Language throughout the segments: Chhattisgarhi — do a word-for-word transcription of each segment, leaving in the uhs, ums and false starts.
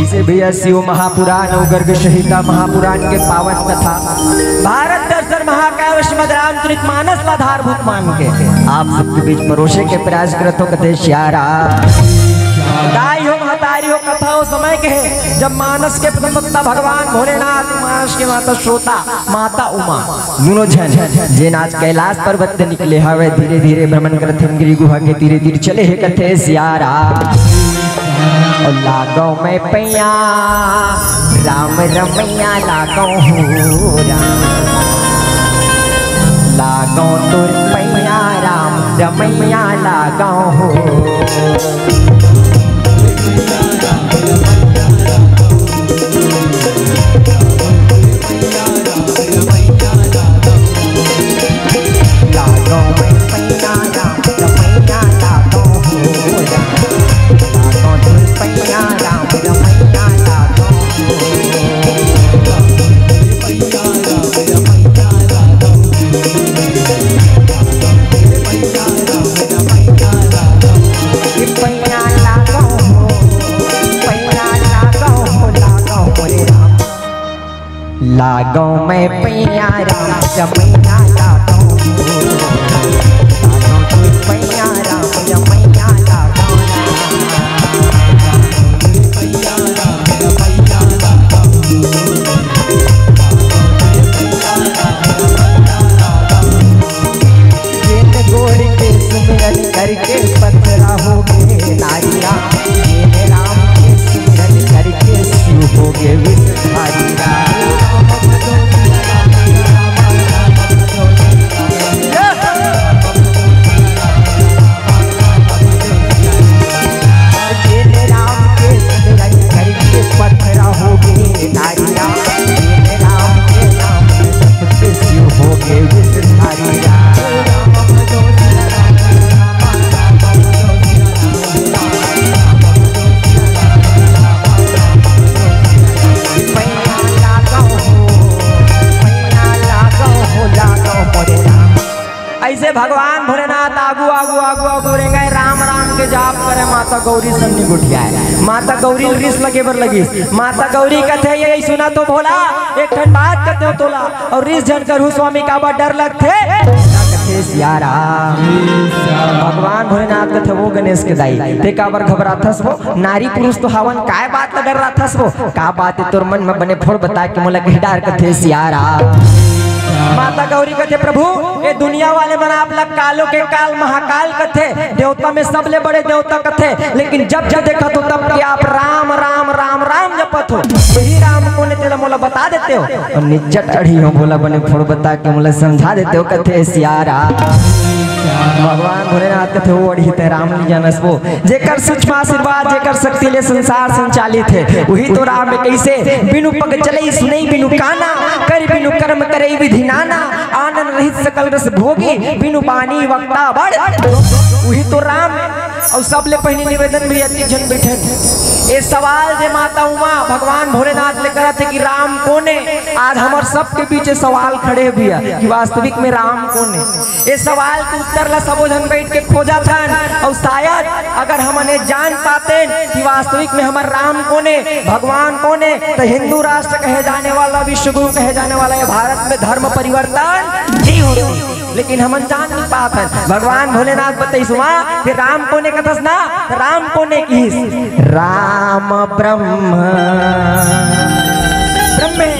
से भैया शिव महापुराण अउ गर्ग संहिता महापुराण के पावन कथा, भारत दर्शन महाकाव्य श्रीमद रामचरित मानस ला आधारभूत मान के आप सबके बीच परोसे के प्रयास करत हो। कथे सियारा। दाई हो, महतारी हो, कथा ओ समय के हे, जब मानस के प्रथम वक्ता भगवान भोलेनाथ, मानस के माता श्रोता, माता उमा, दूनों झन जेन आज कैलाश पर्वत ले निकले हवे, धीरे धीरे भ्रमण करत हे, गिरी गुहा के तीरे तीर चले हे। कथे सियारा। ओ लागो मैं पैया राम रमैया, लागो हो राम, लागो तोर पैया राम रमैया, लागो हो। लागो मैं पैया राम रमैया, लागो। लागो तोर पैया राम रमैया, लागो। जेन गोरी के सुमिरन करके पथरा होगे नारिया, जेन राम के सुमिरन करके शिव होगे विषधारी। जेन राम के सुमिरन करके पथरा होगे नारिया, जेन राम के नाम से सबके शिव होगे विषधारी। पैया लागो हो, पैया लागो हो, लागो मोरे राम। अइसे भगवान भोलेनाथ आगू, आगू, आगू, आगू रेंगे, राम, राम के जाप करे, माता गौरी संग गोठियाए। माता गौरी ल रिस लगे बर लगिस। माता गौरी कथे, "ये सुना तो भोला, एक ठन बात कथे तोला।" अउ रिस झन करहू स्वामी, काबर डर लगथे? कथे सियारा। भगवान भोलेनाथ कथे, "वो गणेश के दाई, ते काबर घबराथस वो? नारी पुरुष तो हवन, काय बात ला डर्राथस वो? का बात हे तोर मन में बने फोड़ बता के मोला कहि डार," कथे सियारा। माता गौरी कथे, "प्रभु, ये दुनिया वाले मन आप ला कालो के काल महाकाल कथे, देवता में सबले बड़े देवता कथे, लेकिन जब जब देखत हो तब के आप राम, राम, राम, राम जपत हो। यही राम कोन ए तेला मोला बता देते हो?" अउ निज्जट अड़ी हो भोला बने फोड़ बता के मोला समझा देते हो, कथे सियारा। भगवान भोलेनाथ कथे, "वो अड़ी ते राम नइ जानस वो, जेकर सूक्ष्म आशीर्वाद, जेकर शक्ति ले संसार संचालित हे, वही तो राम हे।" कइसे? "बिनु पग चलई सुनई बिनु काना, करि बिनु कर्म करई विधि नाना, आनंद रहित सकल रस भोगी, बिनु बानी वक्ता बड़।" वही तो राम हे। अउ सबले पहिली निवेदन भी अति झन बैठे। ये सवाल जे माता उमा भगवान भोलेनाथ ले करत हे कि राम कोन हे, आज हमर सबके बीच ये सवाल खड़े हे भैया कि वास्तविक में राम कोन हे। ये सवाल के उत्तर ला सबो झन बैठ के खोजत हन, अउ शायद अगर हमन ये जान पातेन कि वास्तविक में हमर राम कोन हे, भगवान कोन हे, तो हिंदू राष्ट्र कहे जाने वाला, विश्व गुरु कहे जाने वाला ये भारत में धर्म परिवर्तन नहीं होता। लेकिन हमन जान नहीं पात हन। भगवान भोलेनाथ बताइस उमा कि राम कोन हे कथस ना, राम कोन हे किहिस, राम ब्रह्म ब्रह्म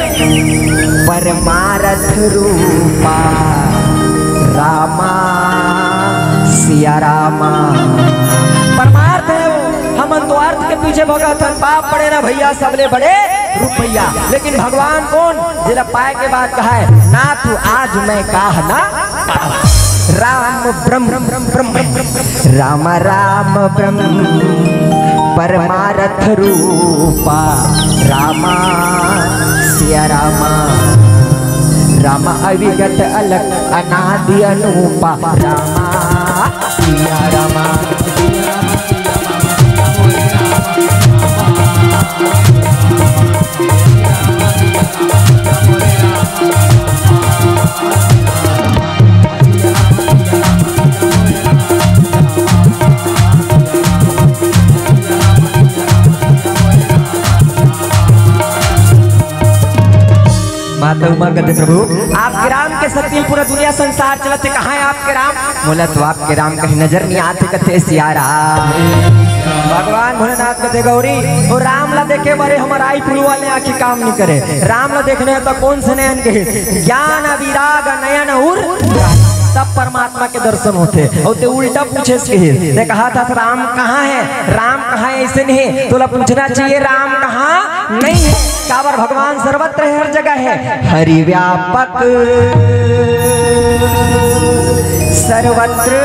परमारथ रूपा रामा सिया रामा। परमार्थ हे वो, हमन तो अर्थ के पीछे भगत हन। बाप बड़े ना भैया, सबले बड़े रुपया। लेकिन भगवान कोन? जेला पाए के बाद कहाए, "नाथ आज मैं काह ना पावा।" राम ब्रह्म ब्रह्म ब्रह्म, राम राम ब्रह्म परमारथ रूपा रामा सिया रामा। राम अविगत अलख अनादि अनूपा रामा सिया रामा। तो उमा कथे, "प्रभु, आपके राम के शक्ति में पूरा दुनिया संसार चलत हे, कहाँ हे आपके राम?" बोला, "तो आपके राम कहीं नजर नहीं आते," कथे सिया राम। भगवान भोलेनाथ कथे, "गौरी, वो राम ला देखे बरे हमर आई फुलवा ले आँखी काम नहीं करे। राम ला देखने तो कौन से नयन के हे? ज्ञान, विराग, नयन उर, तब परमात्मा के दर्शन होथे।" अउ ते उल्टा पूछे से कहे, ते कहा था, "राम कहाँ हे? राम कहाँ हे?" ऐसे नहीं, तोला पूछना चाहिए, "राम कहाँ नहीं हे?" काबर भगवान सर्वत्र हे, हर जगह हे। हरि व्यापक सर्वत्र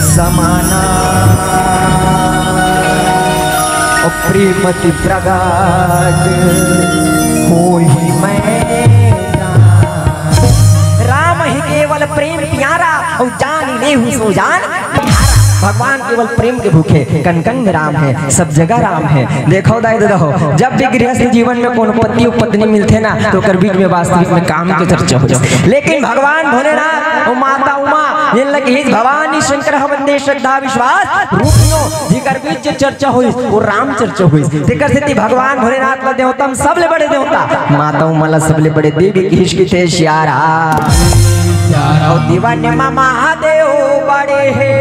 समाना, प्रेम अति प्रगाढ़ होई मैं जान। राम ही केवल प्रेम प्यारा, अउ जान लेहु सो जान प्यारा। भगवान केवल प्रेम के भूखे, कन कन में राम हे, सब जगह राम हे। देखो दाई ददा हो, जब भी गृहस्थ जीवन में कोनो पति अउ पत्नी मिलथे ना, तो ओकर बीच में वास्तविक में काम के चर्चा हो जाए। लेकिन भगवान भोलेनाथ अउ माता उमा, ये लगे भवानी शंकर हवन दे श्रद्धा विश्वास रूपियों जिकर बीच चर्चा होइस, वो राम चर्चा होइस। तेकर सेती भगवान भोलेनाथ ला देवता में सबले बड़े देवता, माता उमा ला सबले बड़े देवी कहिस कथे सिया राम। अउ देवन म महादेव बड़े हे,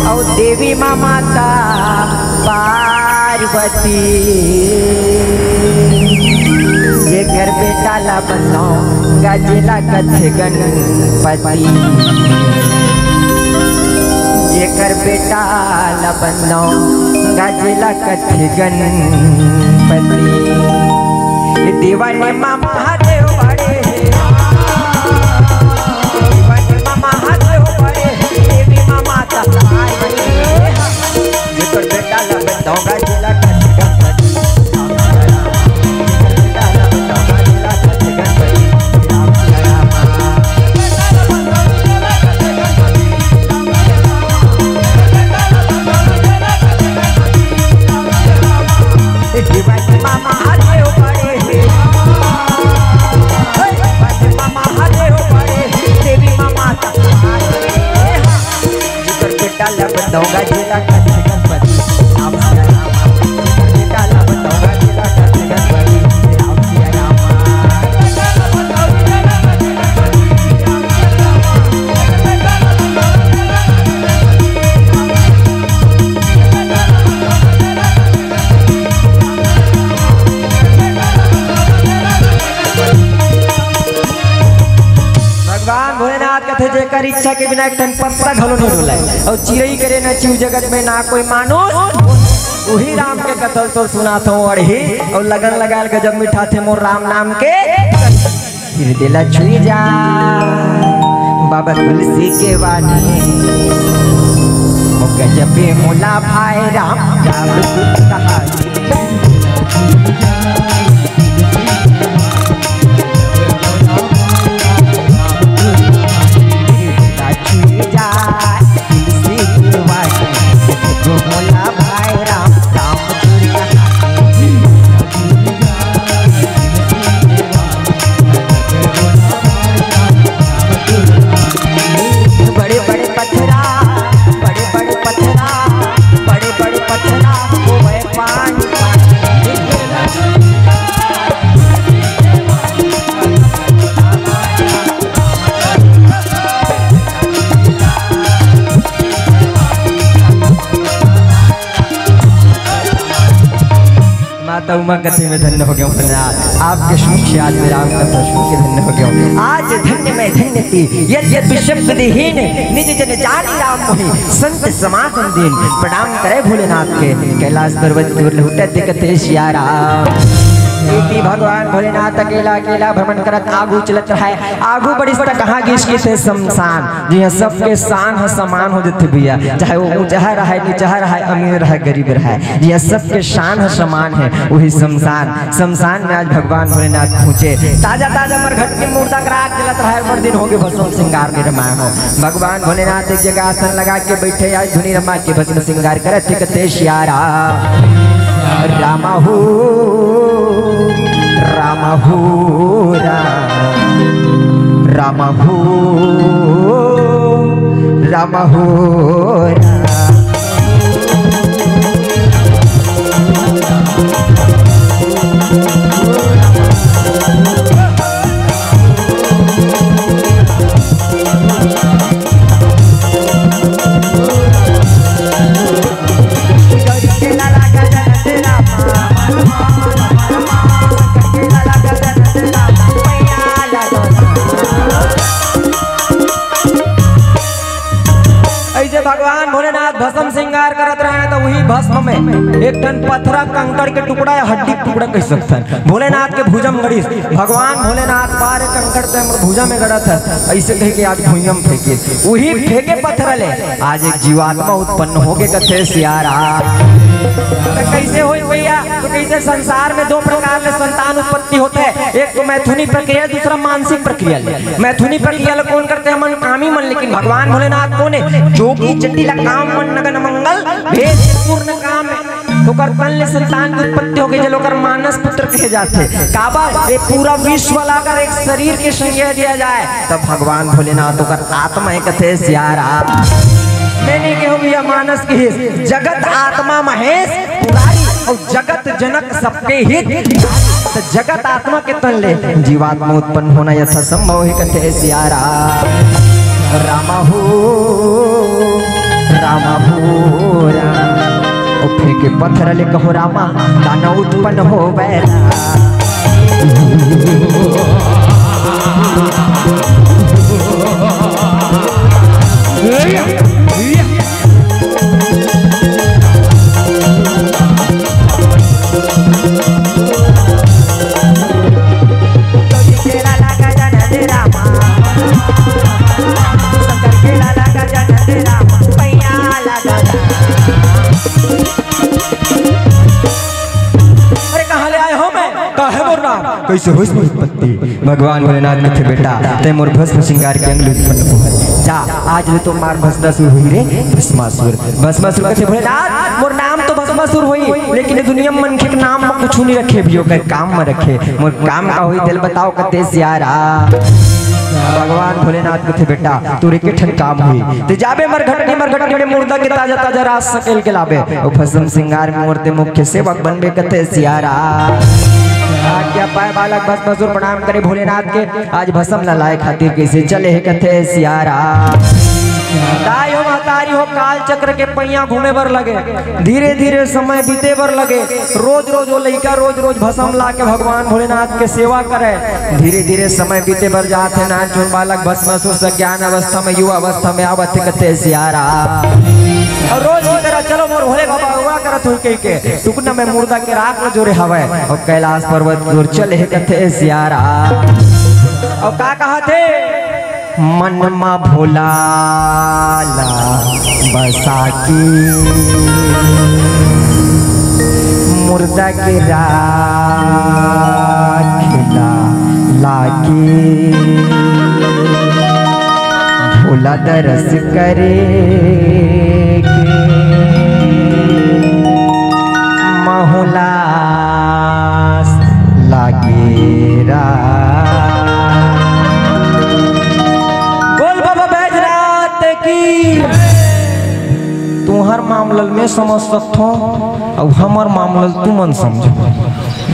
अउ देवी म माता पार्वती। जेकर बेटा ला बताओ गजेला कथे गणपति, जेकर बेटा ला बताओ गजेला कथे गणपति। ये देवन म महादेव बड़े हे, देवन म महादेव बड़े हे, देवी म माता पार्वती। जेकर बेटा ला बताओ गजेला कथे गणपति। भगवान भोलेनाथ कथे, "जेकर इच्छा के बिना एक ठन पत्ता घलो नहीं डोलय, अउ चिरई करे न चीव जगत में ना कोई मानुष, उही राम के कथा ल तो सुनाथंव अड़ही, अउ लगन लगाय ल गजब मिठाथे मोर राम नाम के।" फिर दिल छुई जा बाबा तुलसी के वाणी, ओ गजबे मोला भाई राम, राम दुख कहानी। बड़े बड़े पथरा, बड़े बड़े पथरा, बड़े बड़े पथरा, ओ भाई पानी पानी। माता उमा कथे में धन्य हो गयो महाराज, आपके सुख से आज मेरा अंग का पशु के धन्य हो गयो। आज धन्य मैं धन्य थी, यद्यपि शब्द विहीन, निज जन जानी राम मोहि, संत समागम दीन। प्रणाम करे भोलेनाथ के, कैलाश पर्वत की ओर लहुटे देखते सिया राम। इति भगवान भोलेनाथ अकेला अकेला भ्रमण करत आगू चलत रहे। आगू बढ़िस त कहाँ गिस कथे शमशान, जिहाँ सबके शान ह समान हो जथे भैया, चाहे वो ऊंचा रहय, नीचा रहय, अमीर रहय, गरीब रहय, जिहाँ सबके शान ह समान हे, वही शमशान। शमशान में आज भगवान भोलेनाथ पहुँचे। ताजा ताजा मरघट के मुर्दा करा चलत रहय, बड़ दिन होगे भस्म सिंगार के रमाय हो। भगवान भोलेनाथ एक जगह आसन लगा के बैठे, आज धुनी रमा के भस्म सिंगार करत हे कथे सिया राम। राम हो, राम हो, राम, राम हो, राम हो, राम। भोलेनाथ भस्म श्रृंगार करत रहे, त उही भस्म में एक ठन पथरा कंकड़ के टुकड़ा या हड्डी के टुकड़ा कहि सकथन, भोलेनाथ के भुजा म गड़िस। भगवान भोलेनाथ, "बारे कंकड़, तैं मोर भुजा में गड़त हस," अइसे कहिके आज भुइयां म फेंकिस। उही फेंके पथरा ले आज एक जीवात्मा उत्पन्न होगे कथे सियाराम। त कइसे होइस भइया? त कइसे संसार में दो प्रकार ले संतान उत्पत्ति होथे, एक तो मैथुनी प्रक्रिया, दूसरा मानसिक प्रक्रिया ले। मैथुनी प्रक्रिया ले कोन करथे? हमन कामी मन, लेकिन भगवान भोलेनाथ कोन हे? जोगी जटिल काम मन नगन मंगल भेद पूर्ण काम हे। ओकर तन ले संतान के उत्पत्ति होगे, जेला ओकर मानस पुत्र कहे जाथे। काबर? ये पूरा विश्व ला अगर एक शरीर के संज्ञा दिया जाए, तब भगवान भोलेनाथ ओकर आत्मा हे कथे सियाराम। मैं नइ कहूं भइया मानस कहिस, जगत आत्मा महेश पुरारी अउ जगत जनक सबके हित। त जगत आत्मा के तन ले जीवात्मा उत्पन्न होना यथासंभव हे कथे सियाराम। रामा हो, रामा हो, राम। ओ फेंके पथरा ले कहो रामा, दाना उत्पन्न होवे। अरे, कहाँ ले आए हो मैं? का हे मोर नाम? कइसे होइस मोर उत्पत्ति? भगवान भोलेनाथ कथे, "बेटा, तैं मोर भस्म श्रृंगार के अंग ले उत्पन्न होहस। जा, आज ले तोर नाम भस्मासुर होही रे, भस्मासुर।" भस्मासुर कथे, "भोलेनाथ, मोर नाम तो भस्मासुर होही, लेकिन ये दुनिया म मनखे के नाम म कुछू नइ रखे, भी ओकर काम म रखे। मोर काम का होही, तेला बताव," कथे सियाराम। भगवान भोलेनाथ कथे, "बेटा, तोर एके ठन काम होही, तैं जाबे मरघटनी, मरघटनी में मुर्दा के ताजा ताजा रास सकेल के लाबे, अउ भस्म श्रृंगार में मोर तैं मुख्य सेवक बनबे," कथे सियाराम। आज्ञा पाए बालक भस्मासुर प्रणाम करे भोलेनाथ के, आज भस्म ला लाए खातिर कइसे चले हे कथे सियाराम। दाई हो महतारी हो, काल चक्र के पहिया घूमे बर लगे, धीरे धीरे समय बीते बर लगे। रोज रोज वो लइका रोज रोज भस्म ला के भगवान भोलेनाथ के सेवा करे। धीरे धीरे समय बीते बर जात हे, नानचुन बालक भस्मासुर सज्ञान अवस्था में, युवा अवस्था में आवत हे कथे सियाराम। अउ रोज की तरह, "चलो मोर भोले बाबा, अगुवा करत होही," कहिके टुकना में मुर्दा के राख ल जोरे हवय अउ कैलाश पर्वत की ओर चले हे कथे सियाराम। अउ का कहत हे? मन म भोला ला बसा के, मुर्दा के राख ला लाके, भोला दरस करे के महु लास लागे रा। बोल बाबा बैजनाथ की। तुंहर मामला ल मैं समझ सकथों, अउ हमर मामला ल तुमन समझो।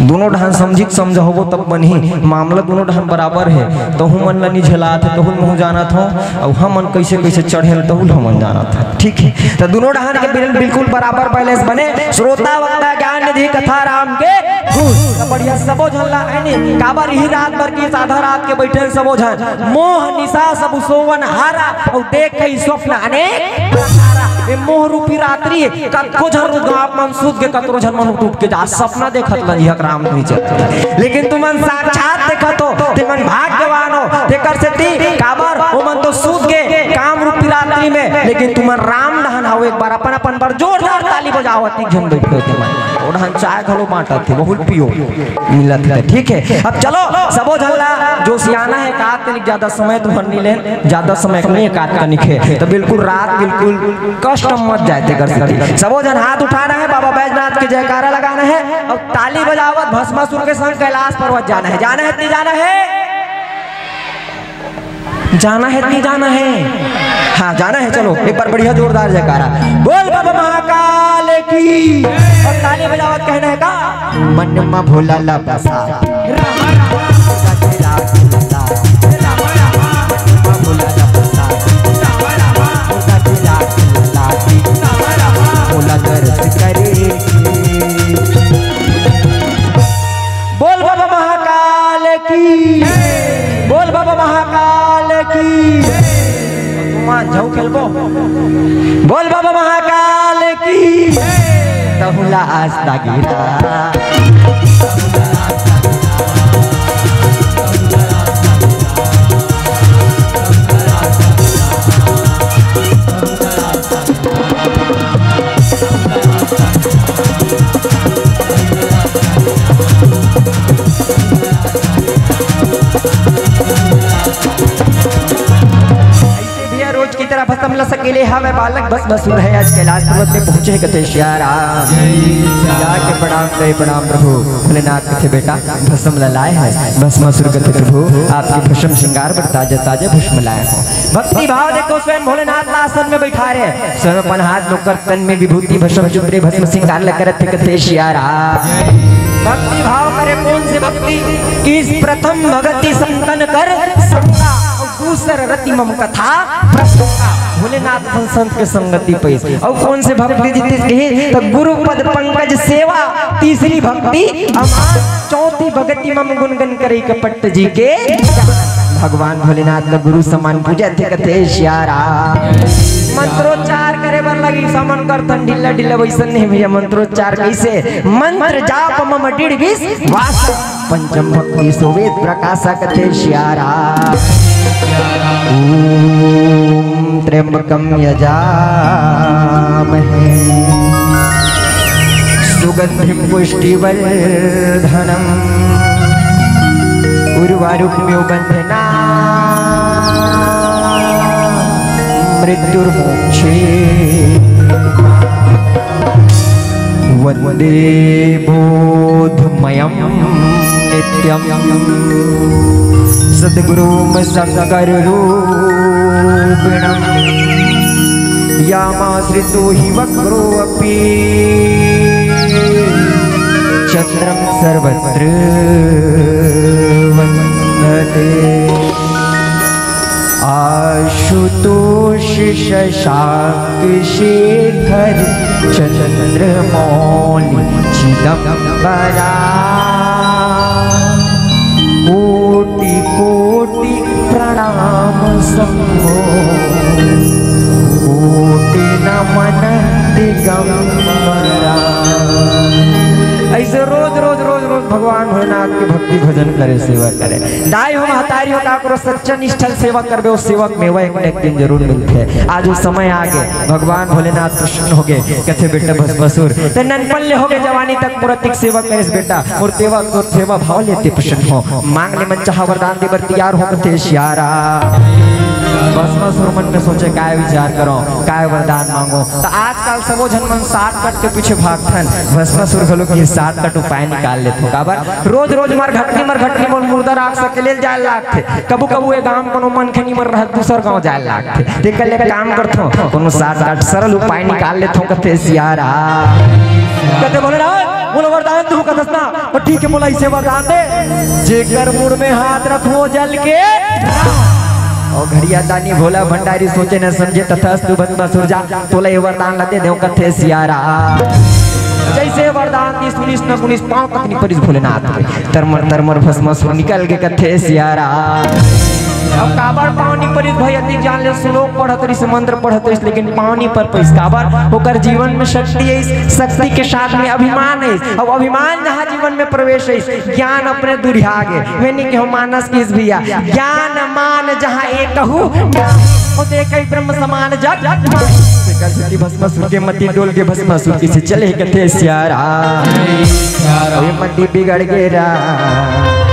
दूनों डहान समझी के समझा होबो तब बनही। मामला दूनों डहान बराबर हे, तहू मन ल नइ झेलात हे, तहू ल महूं जानत हों, अउ हमन कइसे कइसे चढ़े ल तहू ल हमन जानत हन। ठीक हे, त दूनों डहान के बिल-, बिल्कुल बराबर balance बने। श्रोता वक्ता ज्ञान निधि कथा राम के घूस। त बढ़िया सबो झन ला, है नी? काबर इही रात बर की आधा रात के बइठे हन सबो झन। मोह निशा सब सोवन हारा, अउ देखे स्वप्न अनेक प्रकारा। ये मोह रूपी रात्रि, कतको झन रुदगा आप मन सुत के, कतको झन मन उठ उठ के जा, सपना देखत ल जिहक राम धुनी चलत। लेकिन तुमन साक्षात देखत हो, तुमन भाग्यवान हो, तेकर सेती काबर ओमन तो सुत गे काम रूपी रात्रि में, लेकिन तुमन राम डहन हव, एक बार अपन अपन बर जोरदार ताली बजाओ, अतिक झन बइठे हो तुमन। ओ डहन चाय घलो बांटत हे, बहुत पियो, मिलत हे, ठीक हे। अब चलो, सबो झन ला जोशियाना हे, एकाध कनिक ज्यादा समय तुमन नइ लेन, ज्यादा समय नइ, एकाध कनिक हे, त बिल्कुल रात बिल्कुल कष्ट मत जाए तेकर सेती। सबो झन हाथ उठाना हे, बाबा बैजनाथ के जयकारा लगाना हे अउ ताली बजावत भस्मासुर के संग कैलाश पर्वत जाना हे। जाना हे कि नइ जाना हे? जाना हे कि नइ जाना हे? हाँ, जाना हे। चलो, एक बार बढ़िया जोरदार जयकारा। बोल बाबा महाकाल की। अउ ताली बजावत कहना हे का? मन म भोला ला बसा। बोल बाबा महाकाल की। बोल बाबा महाकाल की। तुमन झऊ खेलबो। बोल बाबा दास दागिरा। ऐसे भैया रोज की तरह भस्म ल सकेले हवय बालक, भस्मासुर हे आज कैलाश पर्वत में पहुंचे हे कथे सिया राम। जाके प्रणाम करे, प्रणाम प्रभु। भोलेनाथ कथे बेटा भस्म ल लाए हे, भस्मासुर कथे प्रभु आपके भस्म श्रृंगार बर ताजा ताजा भस्म लाए हों। भक्ति भाव देखो स्वयं भोलेनाथ ला आसन में बैठारे हे, स्वयं अपन हाथ नोकर तन में विभूति भस्म चुंदरी भस्म श्रृंगार ल करत हे कथे सिया राम। भक्ति भाव करे कौन से भक्ति कि इस प्रथम भगति संतन कर संगा, अउ दूसर रति मम कथा प्रसंगा। भोलेनाथ संत के संगति पइस। अउ कौन से भक्ति जितिस कही त गुरु पद पंकज सेवा, तीसरी भक्ति अमान, चौथी भगति मम गुण गन करे कपट जी के। भगवान भोलेनाथ ल गुरु समान पूजथे कथे सिया राम। मंत्रोच्चार करे बर लगी समन करथन ढिल्ला ढिल्ला, वैसन नहीं भैया। मंत्रोच्चार कैसे? मंत्र जाप मम दृढ़ विश्वास, पंचम भक्ति सो वेद प्रकाश कथे सिया राम। ओम त्र्यंबकम यजामहे सुगंधिम पुष्टिवर्धनम उर्वारुकमिव बंधना मृत्युर्मोक्षे। वंदे बोधमयम नित्यम सद्गुरुम शंकर रूपिणम। यामाश्रितो हि वक्रोऽपि चंद्रं सर्वत्र वंदते। आशुतोष शशांक शेखर चंद्रमौलि चिदंबरा। कोटि कोटि प्रणाम शंभो, कोटि नमन दिगंबरा। ऐसे रोज रोज रोज रोज भगवान भोलेनाथ के भक्ति भजन करे, सेवा करे। दाई हो, महतारी हो, का करो, सच्चा निष्ठा ले सेवा करबे, ओ सेवक मेवा एक न एक दिन जरूर मिलथे। आज ओ समय आ गे, भगवान भोलेनाथ प्रसन्न हो गे, कथे बेटा भस्मासुर, ते ननपन ले हो गे जवानी तक मोर अतिक सेवा करेस बेटा, मोर तेवा तोर सेवा भाव ले ते प्रसन्न हो, मांग ले मन चाहा वरदान दे बर तैयार हो, कथे सिया राम। भस्मासुर मन में सोचे, काय विचार करो, काय वरदान मांगो। त आजकल सबो झन मन shortcut के पीछे भागथन, भस्मासुर घलो के shortcut उपाय निकाल लेथो। काबर? रोज रोज मरघटनी मरघटनी मोर मुर्दा राख सकेले जाए लागथे। कभू कभू ए गांव कोनो मनखे निमर रहत दूसर गांव जाए लागथे। तेकर ले काम करथो, कोनो shortcut सरल उपाय निकाल लेथो, कथे सिया राम। कथे भोलेनाथ, मोला वरदान दू, कथस ना, तो ठीक है, मोला इसे वरदान दे, जेकर मुड़ में हाथ रखो जल के। और घड़िया दानी भोला भंडारी सोचे न समझे, तथास्तु भस्मासुर जा। तोला ये वरदान ला दे देव, कथे सिया राम। जैसे वरदान दी सुनिस न सुनिस, पांव तक नी परिस भोलेनाथ के। तरमर तरमर भस्मासुर निकल के, कथे सिया राम। अब काबर पांव नी परिस भाई, अतिक जान ले, श्लोक पढ़त रहिस, मंत्र पढ़त रहिस, लेकिन पांव नी पर पाइस। काबर? ओकर जीवन में शक्ति है, शक्ति के साथ में अभिमान है। अब अभिमान जहां जीवन में प्रवेश है, ज्ञान अपने दुरिहा गे। मैं नहीं कहूं मानस किस भैया, ज्ञान मान जहां एक कहू, वो देखे ब्रह्म समान जग। तेकर सेती भस्मासुर के मति डोल के भस्मासुर किसे चले कथे सिया राम। ये मति बिगड़ गे राम,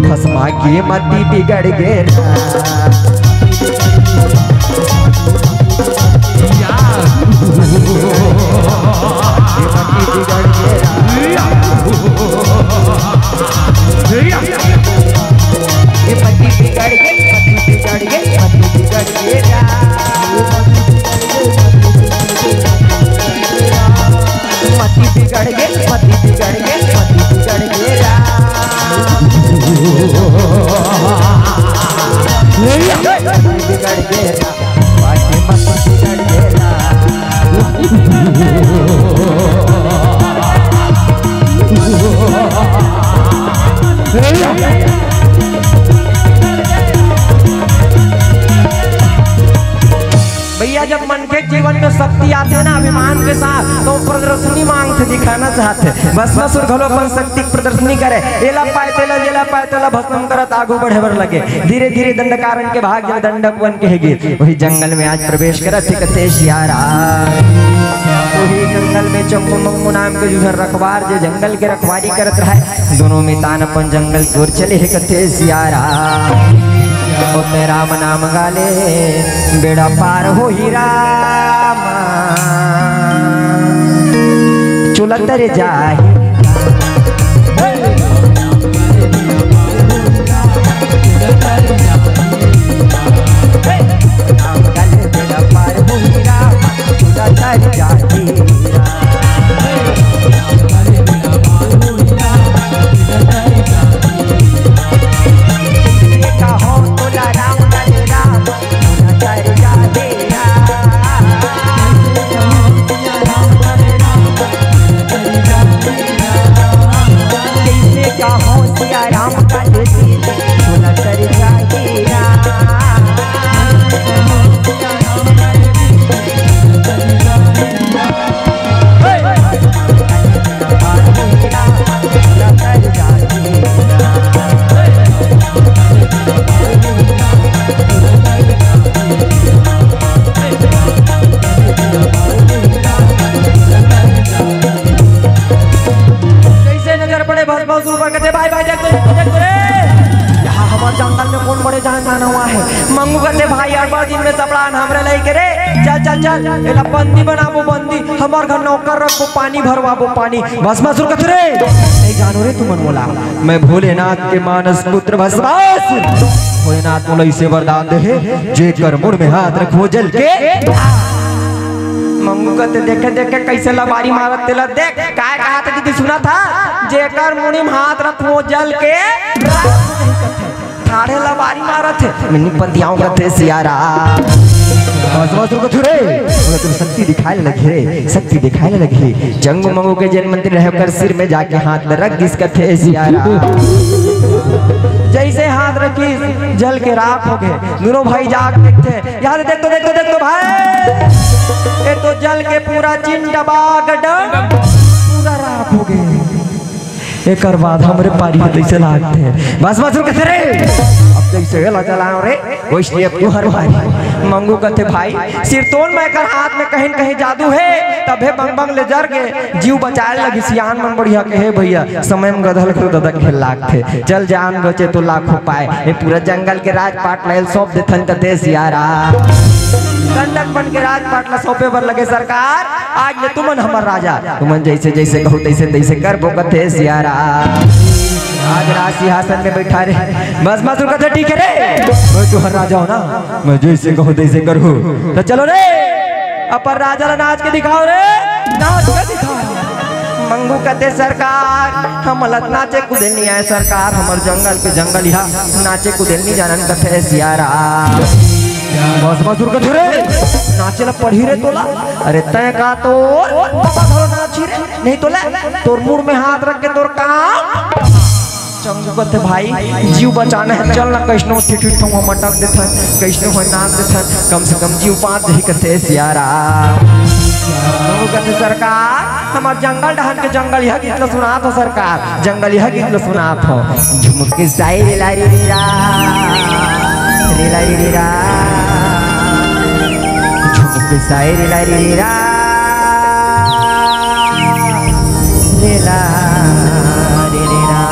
भस्मा की मति बिगड़ गे राम। ये मति बिगड़ गे राम। ये मति बिगड़ गे, मति बिगड़ गे, मति बिगड़ गे राम। मति बिगड़ गे, मति बिगड़ गे, मति बिगड़ गे राम। मति बिगड़ गे राम। बाकी मत बिगड़ गेला। भैया, जब मनखे के जीवन में शक्ति आ ना अभिमान के साथ तो प्रदर्शनी मांगथे, दिखाना चाहथे। भस्मासुर घलो अपन शक्ति के प्रदर्शनी करे, एला पाए तेला, जेला पाए तेला भस्म करत आगू बढ़े बर लगे। धीरे धीरे दंडकारण्य के भाग जब दंडक वन के हे गे, वही जंगल में आज प्रवेश करत हे, कथे सिया राम। वही जंगल में चंगू मंगू नाम के जो रखवार, जो जंगल के रखवारी करत रहे, दोनों में तान अपन जंगल की ओर चले हे, कथे सिया राम। ओ ते राम नाम गाले, बेड़ा पार होही राम। चुलत रे जाही। जैसे नजर पड़े भस्मासुर पर, कहते, "भाई, भाई, देख तो, देख तो रे, यहाँ हमारे जंगल में कौन बड़े जान जाना हुआ है?" मंगू कहते, "भाई, अरबा दिन में सबड़ा हमरे लइके रे, चल, चल, चल, एला बंदी बनाबो, बंदी, हमार घर नौकर रखबो, पानी भरवाबो, पानी।" भस्मासुर कहते, "रे, नहीं जानो रे तुमन मोला, मैं भोलेनाथ के मानस पुत्र भस्मासुर, भोलेनाथ मोला इसे वरदान दे हे, जेकर मुड़ में हाथ रखबो जल के।" मंगू कहते, "देखे, देखे, कैसे लबारी मारत तेला देख।" काय कहा था दीदी, सुना था? "जेकर मुड़ी में हाथ रखबो जल के।" ठाढ़े लबारी मारत हे, "मैं नहीं पतियाऊं," कथे सिया राम। बस, बस, रुको, थोड़े। बोले, "तुम शक्ति दिखाए लगे रे, शक्ति दिखाए लगे।" चंगू मंगू के जेन मंत्री रहे, ओकर सिर में जाके हाथ ल रख दिस, कथे सिया राम। जैसे हाथ रखिस, जल के राख हो गए। दोनों भाई जाग देखते, यहाँ से देख तो, देख तो, देख तो भाई, ये तो जल के पूरा चिंटबा गडम पूरा राख हो गए। एकर बाद हमरे पारी हे तैसे लागथे। बस, बस, रुक रे। अब जैसे एला चलाओ रे, वैसे अब तुहर पारी। मंगू कथे, "भाई, सिरतोन में एकर हाथ में कहीं न कहीं जादू हे, तभे बंग बंग ले जर के जीव बचाए लगी।" सियान मन बढ़िया कहे, "भैया, समय में गधल को ददक खेल लागथे।" चल, जान बचे तो लाखों पाए। ये पूरा जंगल के राजपाट ल सौंप देथन, कथे सिया राम। दंडक बन के राजपाट ल सौंपे बर लगे, "सरकार, आज ले तुमन हमर राजा, तुमन जैसे जैसे कहू तैसे तैसे करबो," कथे सिया राम। आज राज सिंहासन में बैठा रे। बस, बस, रुक, कथे, "ठीक है रे, मैं तुहर राजा हो ना, मैं जैसे कहू तैसे करू।" तो चलो रे, अपन राजा ला नाच के दिखाओ रे, नाच के दिखाओ। मंगू कथे, "सरकार, हमला नाचे कूदे नहीं आए सरकार, हमर जंगल के जंगल यहाँ नाचे कूदे नहीं जानन," कथे सिया राम। बस, बस, रुक, कथे रे, "नाचे ला पड़ी रे तोला, अरे तय का तोर बाबा घलो नाची रे, नहीं तोला, तोर मुड़ में हाथ रख के तोर काम।" चंगू कथे, "भाई, जीव बचाना है, चल ना, कैसनो ठिठुर ठौवा मटक देथन, कैसनो हो नाच देथन, कम से कम जीव बाँच जाही," कथे सिया राम। चंगू कथे, "सरकार, हमर जंगल डहन के जंगल यह गीत ल सुनात हो सरकार, जंगल यह गीत ल सुनात हो।" झुमुक साई रे ला रे रे रा, रे ला रे रे रा, झुमुक साई रे ला रे रे रा। रे ला रे रे रा।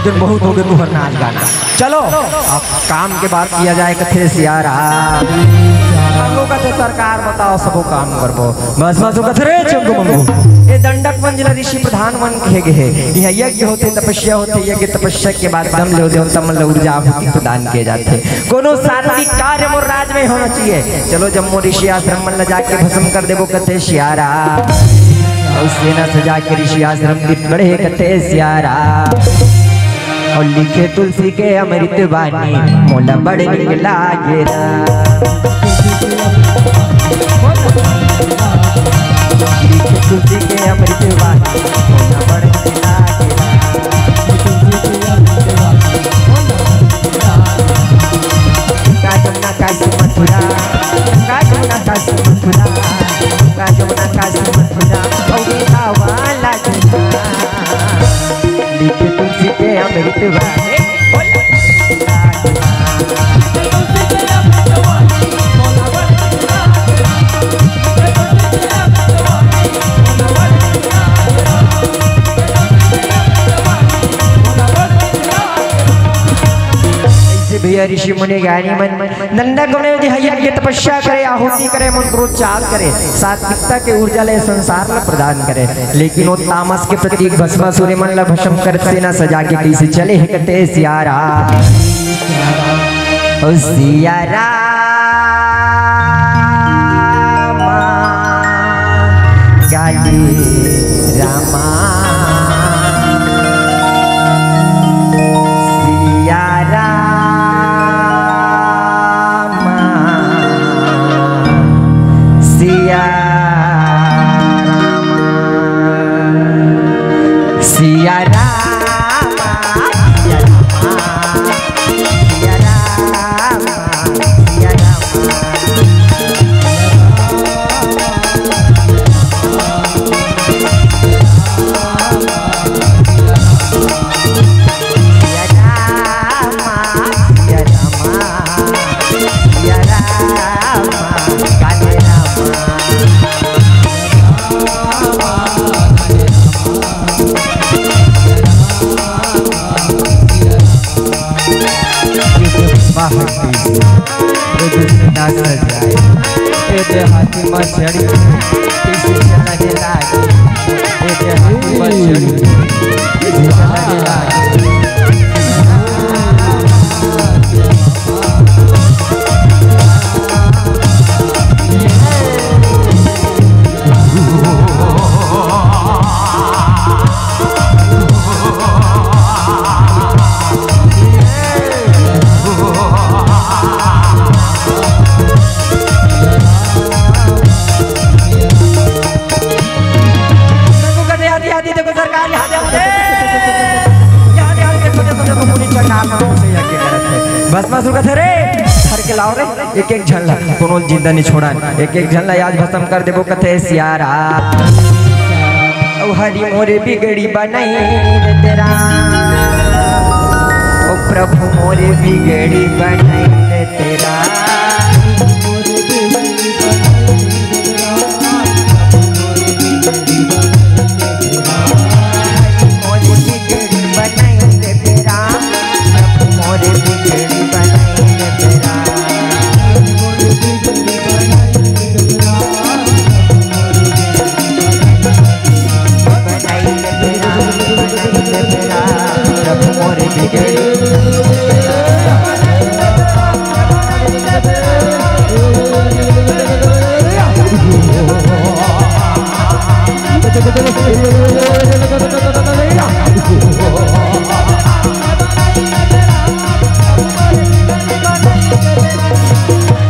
दिन बहुत हो गए तुहर नाच गाना। चलो, अब काम के बात किया जाए, कथे सियारा। मंगू कथे, "सरकार बताओ, सबो काम करबो।" बस, बस, वो कथे, "रे चंगू मंगू, ये दंडक वन जिला ऋषि प्रधान वन कहे गए हे। यहाँ यज्ञ होथे, तपस्या होथे, यज्ञ तपस्या के बाद दम ले देवता मन ल ऊर्जा आहुति प्रदान किए जाथे। कोनो सात्विक कार्य मोर राज में होना चाहिए। चलो, जम्मो ऋषि आश्रम मन ल जाके भस्म कर देबो," कथे सियारा। अउ सेना सजा के ऋषि आश्रम गिर पड़े हे, कथे सियारा। अउ लिखे तुलसी के अमृत बानी, मोला बड़ नीक लागे रा। लिखे तुलसी के अमृत बानी, मोला बड़ नीक लागे रा। का जमुना काशी मथुरा, का जमुना काशी मथुरा, का जमुना काशी मथुरा, अउ वृंदावन लागे रा। लिखे तुलसी के अमृत बानी। ऐसे भैया ऋषि मुनि ज्ञानी मन नंदा गौने जी यज्ञ तपस्या करे, आहुति करे, मंत्रोच्चार करे, सात्विकता के ऊर्जा ले संसार ला प्रदान करे, लेकिन वो तामस के प्रतीक भस्मासुर मन ला भस्म कर सेना सजा के कैसे चले हे कथे सियारा। ओ सियारा गाली रामा, सिया रामा, सिया रामा, सिया रामा, सिया रामा, सिया रामा, सिया रामा। सिया रामा, सिया रामा, सिया रामा, काले रामा। वाह, प्रभु ना सजाए, ए दे हाथी में चढ़ी, इसी चला के लागे, ए दे हाथी में चढ़ी, इसी चला के लागे। देखो, कदे आती, आती, देखो, सरकार, यहाँ दे, यहाँ दे। यहाँ दे, यहाँ दे, देखो, देखो, देखो, पूरी चंडाल नाम से यज्ञ करत है। भस्मासुर कथे, "रे, धर के लाओ रे, एक, एक झन ला, कोनो जिंदा नहीं छोड़ा, एक, एक झन ला आज भस्म कर देबो," कथे सियारा। ओ हरि मोरे बिगड़ी बनाई रे तेरा, ओ प्रभु मोरे बिगड़ी बनाई रे तेरा।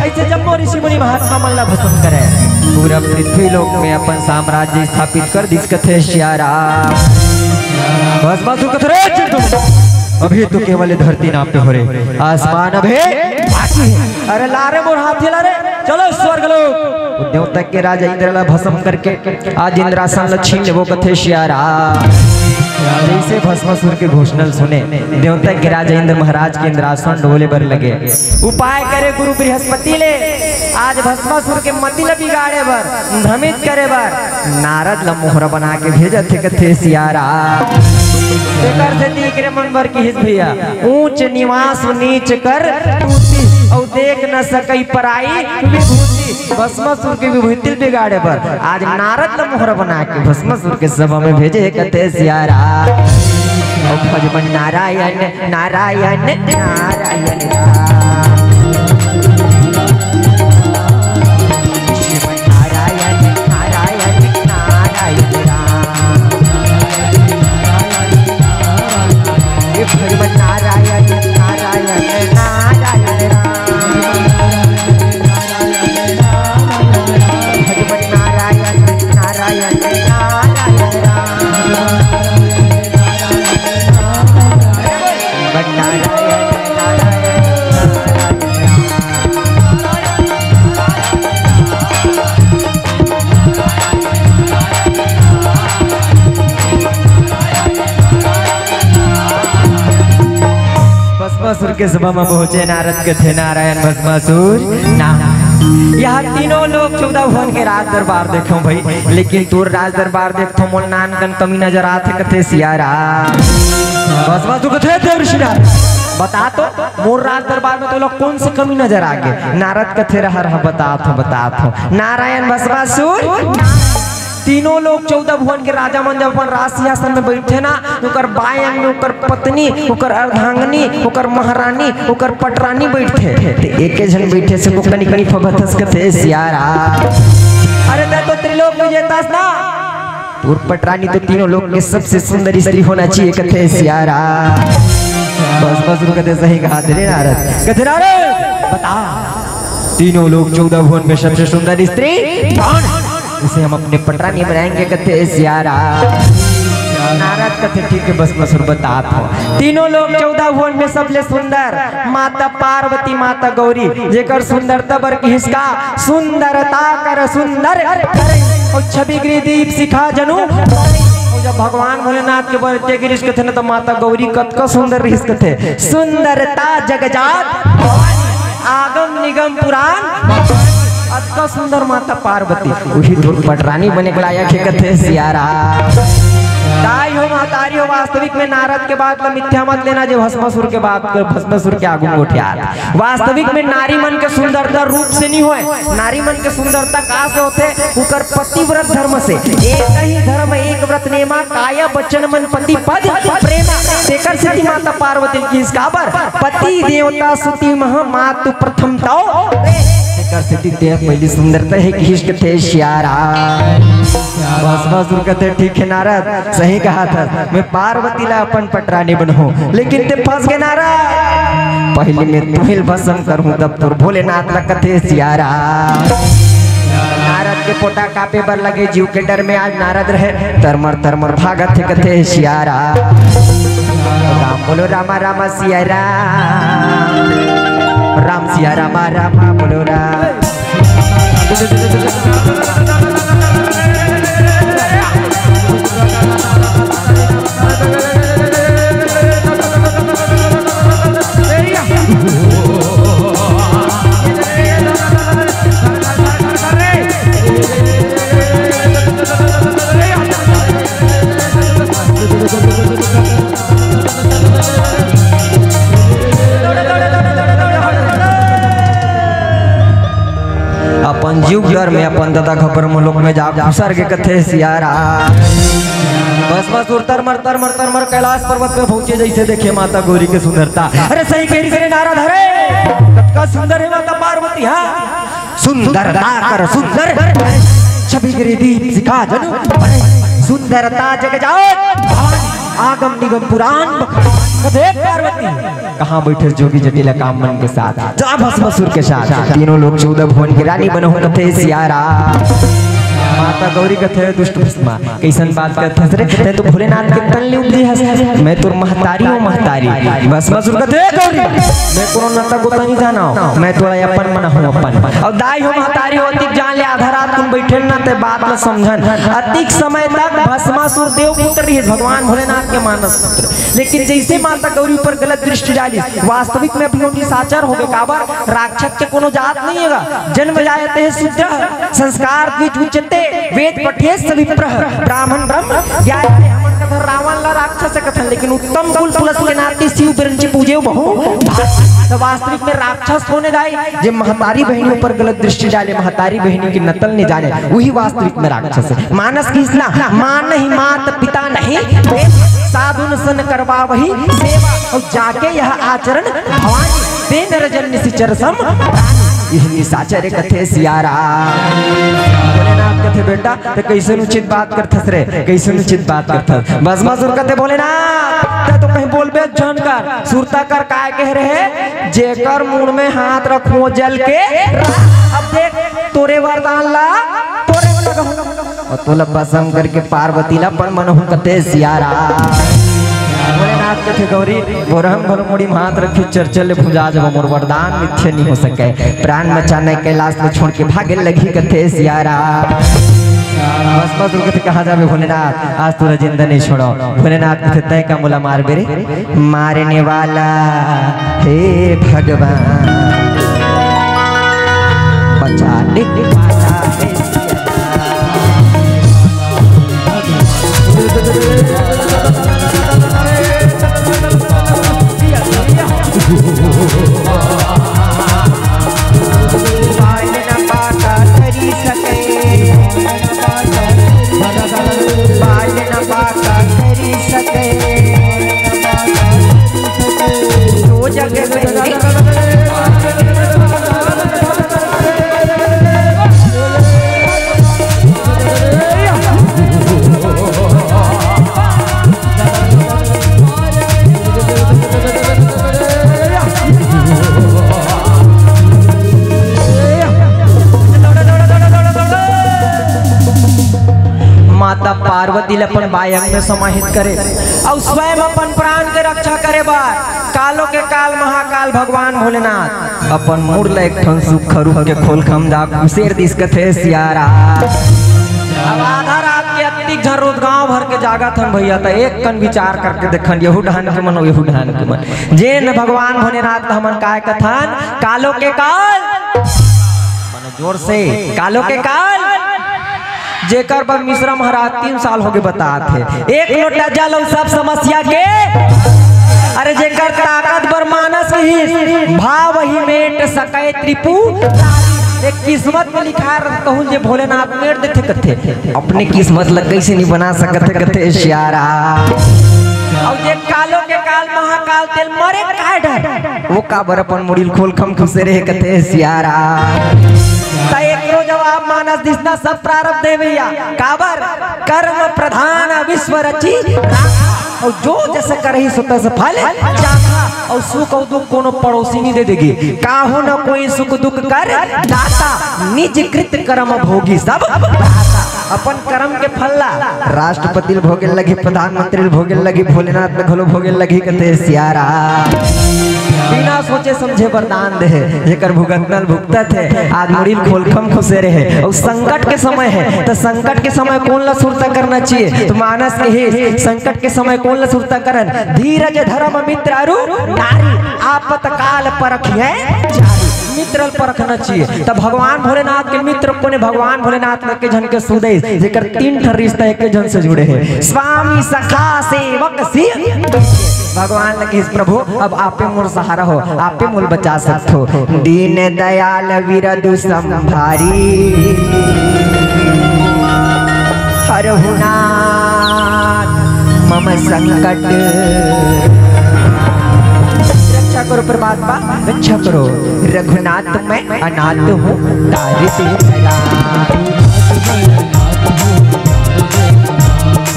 ऐसे जम्मो ऋषि मुनि महात्मा मन ला भस्म करे, पूरा पृथ्वी लोक में अपन साम्राज्य स्थापित कर दिस कथे सियारा। भस्मासुर कथे, "रे चिंटू, अभी तो केवल ये धरती नाप पे हो रे, आसमान अभी बाकी है। अरे ला रे मोर हाथी ला रे, चलो स्वर्ग लोक।" देवता के राजा इंद्र ला भस्म करके आज इंद्रासन ल छीन लेबो कथे सियारा। जैसे भस्मासुर के घोषणा ल सुने, देवता के राजा इंद्र महाराज के इंद्रासन डोले बर लगे। उपाय करे गुरु बृहस्पति ले, आज भस्मासुर के मति ल बिगाड़े बर, भ्रमित करे बर नारद ल मोहरा बना के भेजत हे कथे सियारा। तेकर सेती एकरे मन बर किहिस भैया, ऊंच निवास नीच कर तूती, अउ देख न सकई पराई विभूति। भस्मासुर के विभूति ल बिगाड़े बर आज नारद ल मोहरा बना के भस्मासुर के सभा में भेजे हे कथे सियारा। ओ भजमन नारायण, नारायण, नारायण राम। नारायण, नारायण, नारायण राम। हे भगवान नारायण, नारायण, नारायण राम। भगवान नारायण, नारायण, नारायण राम। नारायण, नारायण, नारायण राम। भस्मासुर के सभा म पहुंचे नारद कथे, नारायण भस्मासुर ना। यहाँ तीनों लोक चौदह भुवन के राज दरबार देखो भाई, लेकिन तोर राज दरबार देखो मोला नानकन कमी नजर आथे कथे सियारा। भस्मासुर कथे, देव ऋषि नारद, बता तो मोर राज दरबार में तोला कौन से कमी नजर आगे? नारद कथे, रहा रहा, बतात हों, बतात हों। नारायण भस्मासुर, तीनों लोक चौदह भुवन के राजा मन जब अपन राज सिंहासन में बैठे ना, ओकर बाएं अंग में ओकर पत्नी, ओकर अर्धांगिनी, ओकर महारानी, ओकर पटरानी बैठथे। ते एके झन बैठे से को कनिक नहीं फबथस कथे सियारा। अरे ते तो त्रिलोक विजेता अस ना, तोर पटरानी तो तीनों लोक के सबसे सुंदर स्त्री होना चाहिए कथे सियारा। भस्मासुर कथे, सही कहाथे रे नारद। कथे, नारद बता, तीनों लोक चौदह भुवन में सबसे सुंदर स्त्री कौन? उसे हम अपने पटरानी बनाएंगे कथे सियारा। नारद कथे, ठीक है भस्मासुर, बतात हों। तीनों लोक चौदह भुवन में सबले सुंदर माता पार्वती, माता गौरी, जेकर सुंदरता बर किहिस का, सुंदरता कर सुंदर करे, अउ छवि गृह दीप शिखा जनु। अउ जब भगवान भोलेनाथ के बर एते गिरिस कथे न, त माता गौरी कतका सुंदर रिहिस कथे, सुंदरता जगजात भवानी, आगम निगम पुराण, अतका सुंदर माता पार्वती, उही तोर पटरानी बने के लायक हे कथे सियारा। दाई हो, महतारी हो, वास्तविक में नारद के बात ला मिथ्या मत लेना, जे भस्मासुर के बात, भस्मासुर के आगू में गोठियात। वास्तविक में नारी मन के सुंदरता रूप से नहीं होय, नारी मन के सुंदरता का से होथे? उकर पतिव्रत धर्म से। एक ही धर्म एक व्रत नेमा, काया बचन मन पति पद प्रेमा। तेकर सेती माता पार्वती ल किहिस काबर, पति देवता सुती महा मातु प्रथम तव। तेकर सेती ते पहिली सुंदरता हे किहिस कथे सियारा। भस्मासुर कथे, ठीक हे नारद, सही कहाथस, मैं पार्वती ला अपन पटरानी बनहूं, लेकिन ते फंस गे नारद। पहिली मैं तुहिल भस्म करहूं, तब तोर भोलेनाथ ला कथे सियारा। नारद के पोटा कांपे बर लगे, जीव के डर में आज नारद रहे, तरमर तरमर भागत हे कथे सियारा। राम बोलो रामा रामा सिया राम, राम सिया रामा रामा बोलो राम। अपन जीव डर में अपन ददा घबर मुलुक में जा घुसर के कथे सियारा। बस बस उरतर मरतर मरतर मर कैलाश पर्वत में पहुंचे, जैसे देखे माता गौरी के सुंदरता। अरे सही कह रही रे नारद, अरे कतका सुंदर है माता पार्वती, हाँ। सुंदरता कर सुंदर, छवि गिरी दीप शिखा जनु, सुंदरता जग जाओ, आगम निगम पुराण। कथे पार्वती, कहाँ बैठे जोगी जटिला काम मन के साथ, जा भस्मासुर के साथ, तीनों लोक चौदह भुवन की रानी बनहूं कथे सियारा। माता गौरी कथे, दुष्ट भस्मा, कैसन बात करत हस रे? तैं तो भोलेनाथ के तन ले उपजे हस। मैं तोर महतारी हूँ, महतारी। भस्मासुर कथे, "ए गौरी, मैं कोनो नता गोता नहीं जाना हूँ। मैं तोला अपन मना हूँ, अपन।" अउ दाई हो, महतारी हो, अतिक जान ले, आधा रात कुन बैठे ना, ते बात ला समझन। अतिक समय तक भस्मासुर देव पुत्र रहिस, भगवान भोलेनाथ के मानस पुत्र। लेकिन जैसे माता गौरी पर गलत दृष्टि डाली, वास्तविक में अभी वो निशाचर हो गए। काबर? राक्षस के कोनो जात नहीं हेगा। जन्म जायते शूद्र, संस्कार द्विज उच्यते, वेद पठेत स विप्रः, ब्राह्मण ब्रह्म ज्ञायते। हमन का रावण ला राक्षस कथन, लेकिन उत्तम कुल पुलस के नाते शिव बिरंची पूजे हो बहु। तो वास्तविक में राक्षस कोन हे दाई? जे महतारी बहिनी ऊपर गलत दृष्टि डाले, महतारी बहिनी की नकल नहीं जाने, वही वास्तविक में राक्षस हे। मानस की इसना, मानहि मात पिता नहीं, साधुन सन करवावहि सेवा, अउ जाके यह आचरण भवानी, ते नर जन निशिचर सम प्राणी। यह निशाचर कथे सिया राम। भोलेनाथ कथे, बेटा, त कइसन उचित बात करथस रे, कइसन उचित बात करथस। भस्मासुर कथे, भोलेनाथ, त तो कहीं बोलबे झन कर, सुरता कर, काय कहे रहे, जेकर मुड़ में हाथ रखहूं जल के, अब देख, तोरे वरदान ला तोरे में लगहूं। अउ तोला भस्म करके पार्वती ला अपन मनहूं कथे सिया राम। भोलेनाथ कथे, गौरी, बोरहम भर मुड़ी में हाथ रखी, चरचर ले भुंजा जबो, मोर वरदान मिथ्या नहीं हो सके। प्राण बचाने कैलाश में छोड़ के भागे लगही कथे सिया राम। भस्मासुर कथे, कहाँ जाबे भोलेनाथ, आज तोला जिंदा नहीं छोड़ो। भोलेनाथ कथे, तैं का मोला मारबे रे? मारने वाला हे भगवान, बचाने वाला हे सिया राम। बाल न बाका करी सके, बाल न बाका करी सके, दो जग में माता पार्वती ल अपन बायंग में समाहित करे अउ स्वयं अपन प्राण के रक्षा करे बर कालो के काल महाकाल भगवान भोलेनाथ अपन मुड़ ल एक ठन सुक्खा रूख के खोलखा म जा खुसेर दिस कथे सिया राम। अब आधा रात के अतिक झन रोज गांव भर के जागत हन भैया, त एक कन विचार करके देखन, यहू डहान के मन, यहू डहान के मन। जेन भगवान भोलेनाथ ल हमन काय कथन, कालो के काल, माने जोर से, कालो के काल। जेकर बर मिश्रा महाराज तीन साल होगे बतात हे, एक लोटा जल अउ सब समस्या के। अरे जेकर ताकत बर मानस रहिस, भाव ही मेट सकै त्रिपुरारी। एक किस्मत में लिखा रह कहूं जे भोलेनाथ मेट देथे कथे। अपने किस्मत ल कइसे नहीं बना सकत हे कथे सिया राम। अउ जे कालो के काल महाकाल तेल मरे काय डर, वो काबर अपन मुड़ी ल खोलखा म खुसेरे हे कथे सिया राम। त एकरो जवाब मानस दिस ना, सब प्रारब्ध हे भैया। काबर? कर्म प्रधान विश्व रची राखा, अउ जो जस करही सो तस फल चाखा। अउ सुख अउ दुख कोनो पड़ोसी नहीं दे देगे, काहू न कोई सुख दुख कर दाता, निज कृत कर्म भोगी सब भ्राता। अपन कर्म के फल ला राष्ट्रपति ल भोगे लगही, प्रधानमंत्री ल भोगे लगही, भोलेनाथ ल घलो भोगे लगही कथे सिया राम। बिना सोचे समझे वरदान दे हे, जेकर भुगतना ल भुगतत हे, आज मुड़ी ल खोलखा म खुसेरे हे। अउ संकट के समय हे, त संकट के समय कोन ला सुरता करना चाहिए? त मानस कहे, संकट के समय कोन ला सुरता करन? धीरज धर्म मित्र अरु नारी, आपत काल परखिहैं चारी। मित्र ल परखना चाहिए। त भगवान भोलेनाथ के मित्र कोने? भगवान भोलेनाथ ल एके झन के सुदेश, जेकर तीन ठन रिश्ता एके झन से जुड़े हे, स्वामी, सखा, सेवक, शिव। भगवान ल कहिस, प्रभु, अब आपे मोर सहारा हो, आपे मोल बचा सकथो। दीन दयाल विरदु संभारी, हरहु नाथ मम संकट। रक्षा करो परमात्मा, रक्षा करो। रघुनाथ मैं अनाथ हूँ, तार दे भला।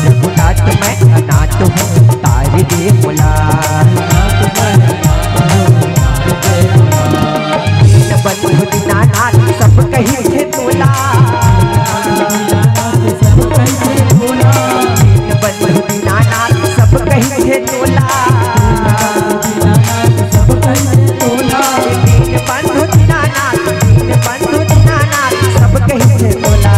रघुनाथ मैं अनाथ हूँ, तार दे भला। दीन बंधु दीनानाथ सब कही थे तोला। दीन बंधु दीनानाथ सब कही थे तोला। दीन बंधु दीनानाथ, दीन बंधु दीनानाथ सब कही थे तोला।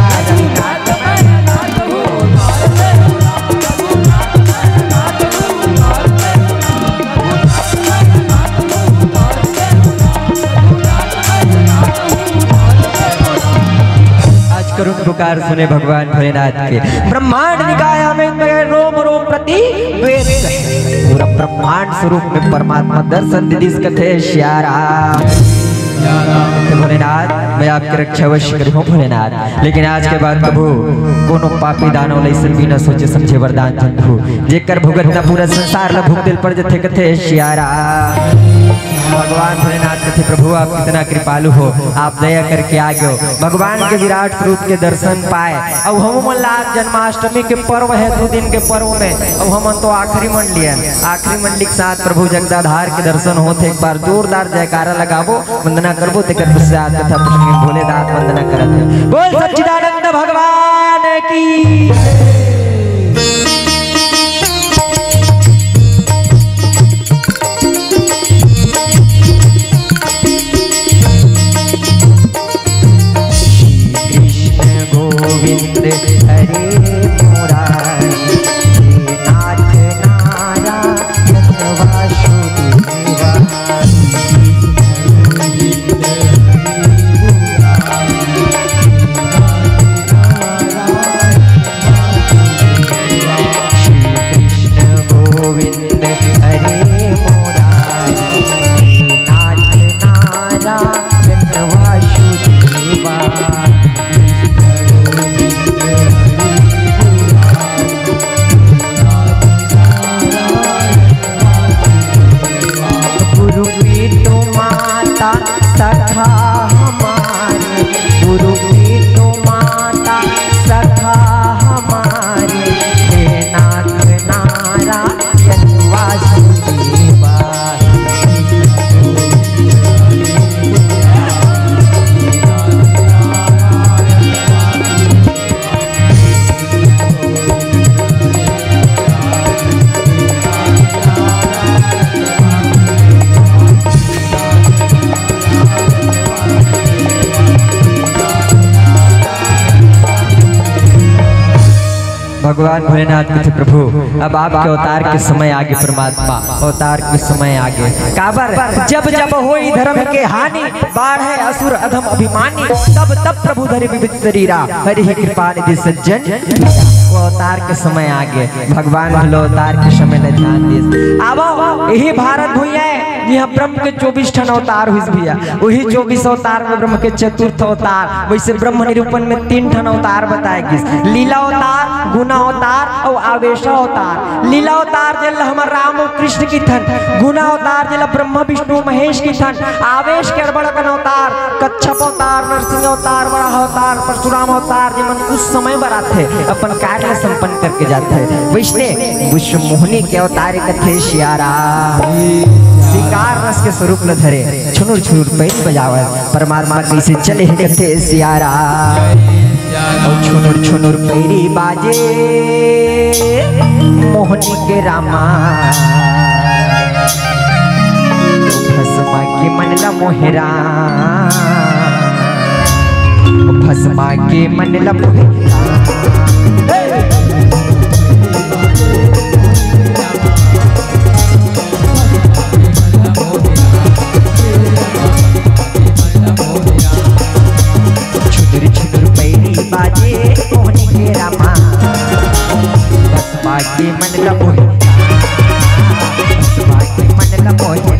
करुण पुकार सुने भगवान भोलेनाथ के। ब्रह्मांड निकाय में मेरे रोम रोम प्रति वेद कहे। पूरा ब्रह्मांड स्वरूप में परमात्मा दर्शन दीस कथे सियाराम। भोलेनाथ, मैं आपके रक्षा अवश्य करूँ भोलेनाथ, लेकिन आज के बाद प्रभु कोनो पापी दानव ला अइसे बिना सोचे समझे वरदान झन दू। जेकर भुगतना पूरा संसार ला भुगते ल पड़ जथे कथे सियाराम। भगवान भोलेनाथ कथे, "प्रभु, आप कितना कृपालु हो, आप दया करके आ गयो।" भगवान के विराट स्वरूप के दर्शन पाए। अउ हमन ला आज जन्माष्टमी के पर्व हे, दू दिन के पर्व में, अउ हमन तो आखिरी मंडली हन। आखिरी मंडली के साथ प्रभु जगदाधार के दर्शन होत हे। एक बार जोरदार जयकारा लगाबो, वंदना करबो, तेकर पश्चात कथा प्रसंग में भोलेनाथ वंदना करत हे। बोल सच्चिदानंद भगवान की। कृष्ण गोविंद हरे मुरारी, हे नाथ नारायण वासुदेवा। श्री कृष्ण गोविंद हरे मुरारी, नाथ नारायण वासुदेवा। गुरु पितु माता सखा हमारे, गुरु पितु माता सखा हमारे, हे नाथ नारायण वासुदेवा। भगवान भोलेनाथ कथे, "प्रभु, अब आपके अवतार के समय आगे, परमात्मा, अवतार के समय आगे।" काबर? "जब जब होई धर्म के हानि, बाढ़े असुर अधम अभिमानी, तब तब प्रभु धरे विविध शरीरा, हरि ही कृपा निधि सज्जन।" वो अवतार के समय आगे, भगवान घलो अवतार के समय ल ध्यान दिस। आवो, यही भारत भुइयां हे, इहाँ ब्रह्म के चौबीस ठन अवतार होइस भैया। वही चौबीस अवतार में ब्रह्म के चतुर्थ अवतार, वैसे ब्रह्म निरूपण में तीन ठन अवतार बताए गिस, लीला अवतार, गुणा अवतार अउ आवेशा अवतार। लीला अवतार जेला हमर राम अउ कृष्ण किथन, गुणा अवतार जेला ब्रह्मा विष्णु महेश किथन, आवेश के अड़बड़ अकन अवतार, कच्छप अवतार, नरसिंह अवतार, वराह अवतार, परशुराम अवतार, जेमन कुछ समय बर आथे, अपन कार्य ल संपन्न करके जाथे। वैसने विश्व मोहनी के अवतार कथे सियाराम, सिकार रस के स्वरूप ल धरे, छुनुर छुनुर पैरी बजावत परमात्मा कइसे चले हे कथे सियाराम। अउ छुनुर छुनुर पैरी बाजे मोहनी के रामा, भस्मा के मन ला मोहे राम, भस्मा के मन ला मोहे राम। छुदुर छुदुर पैरी बाजे मोहनी के रामा, भस्मा के मन ला मोहे, भस्मा के मन ला मोहे।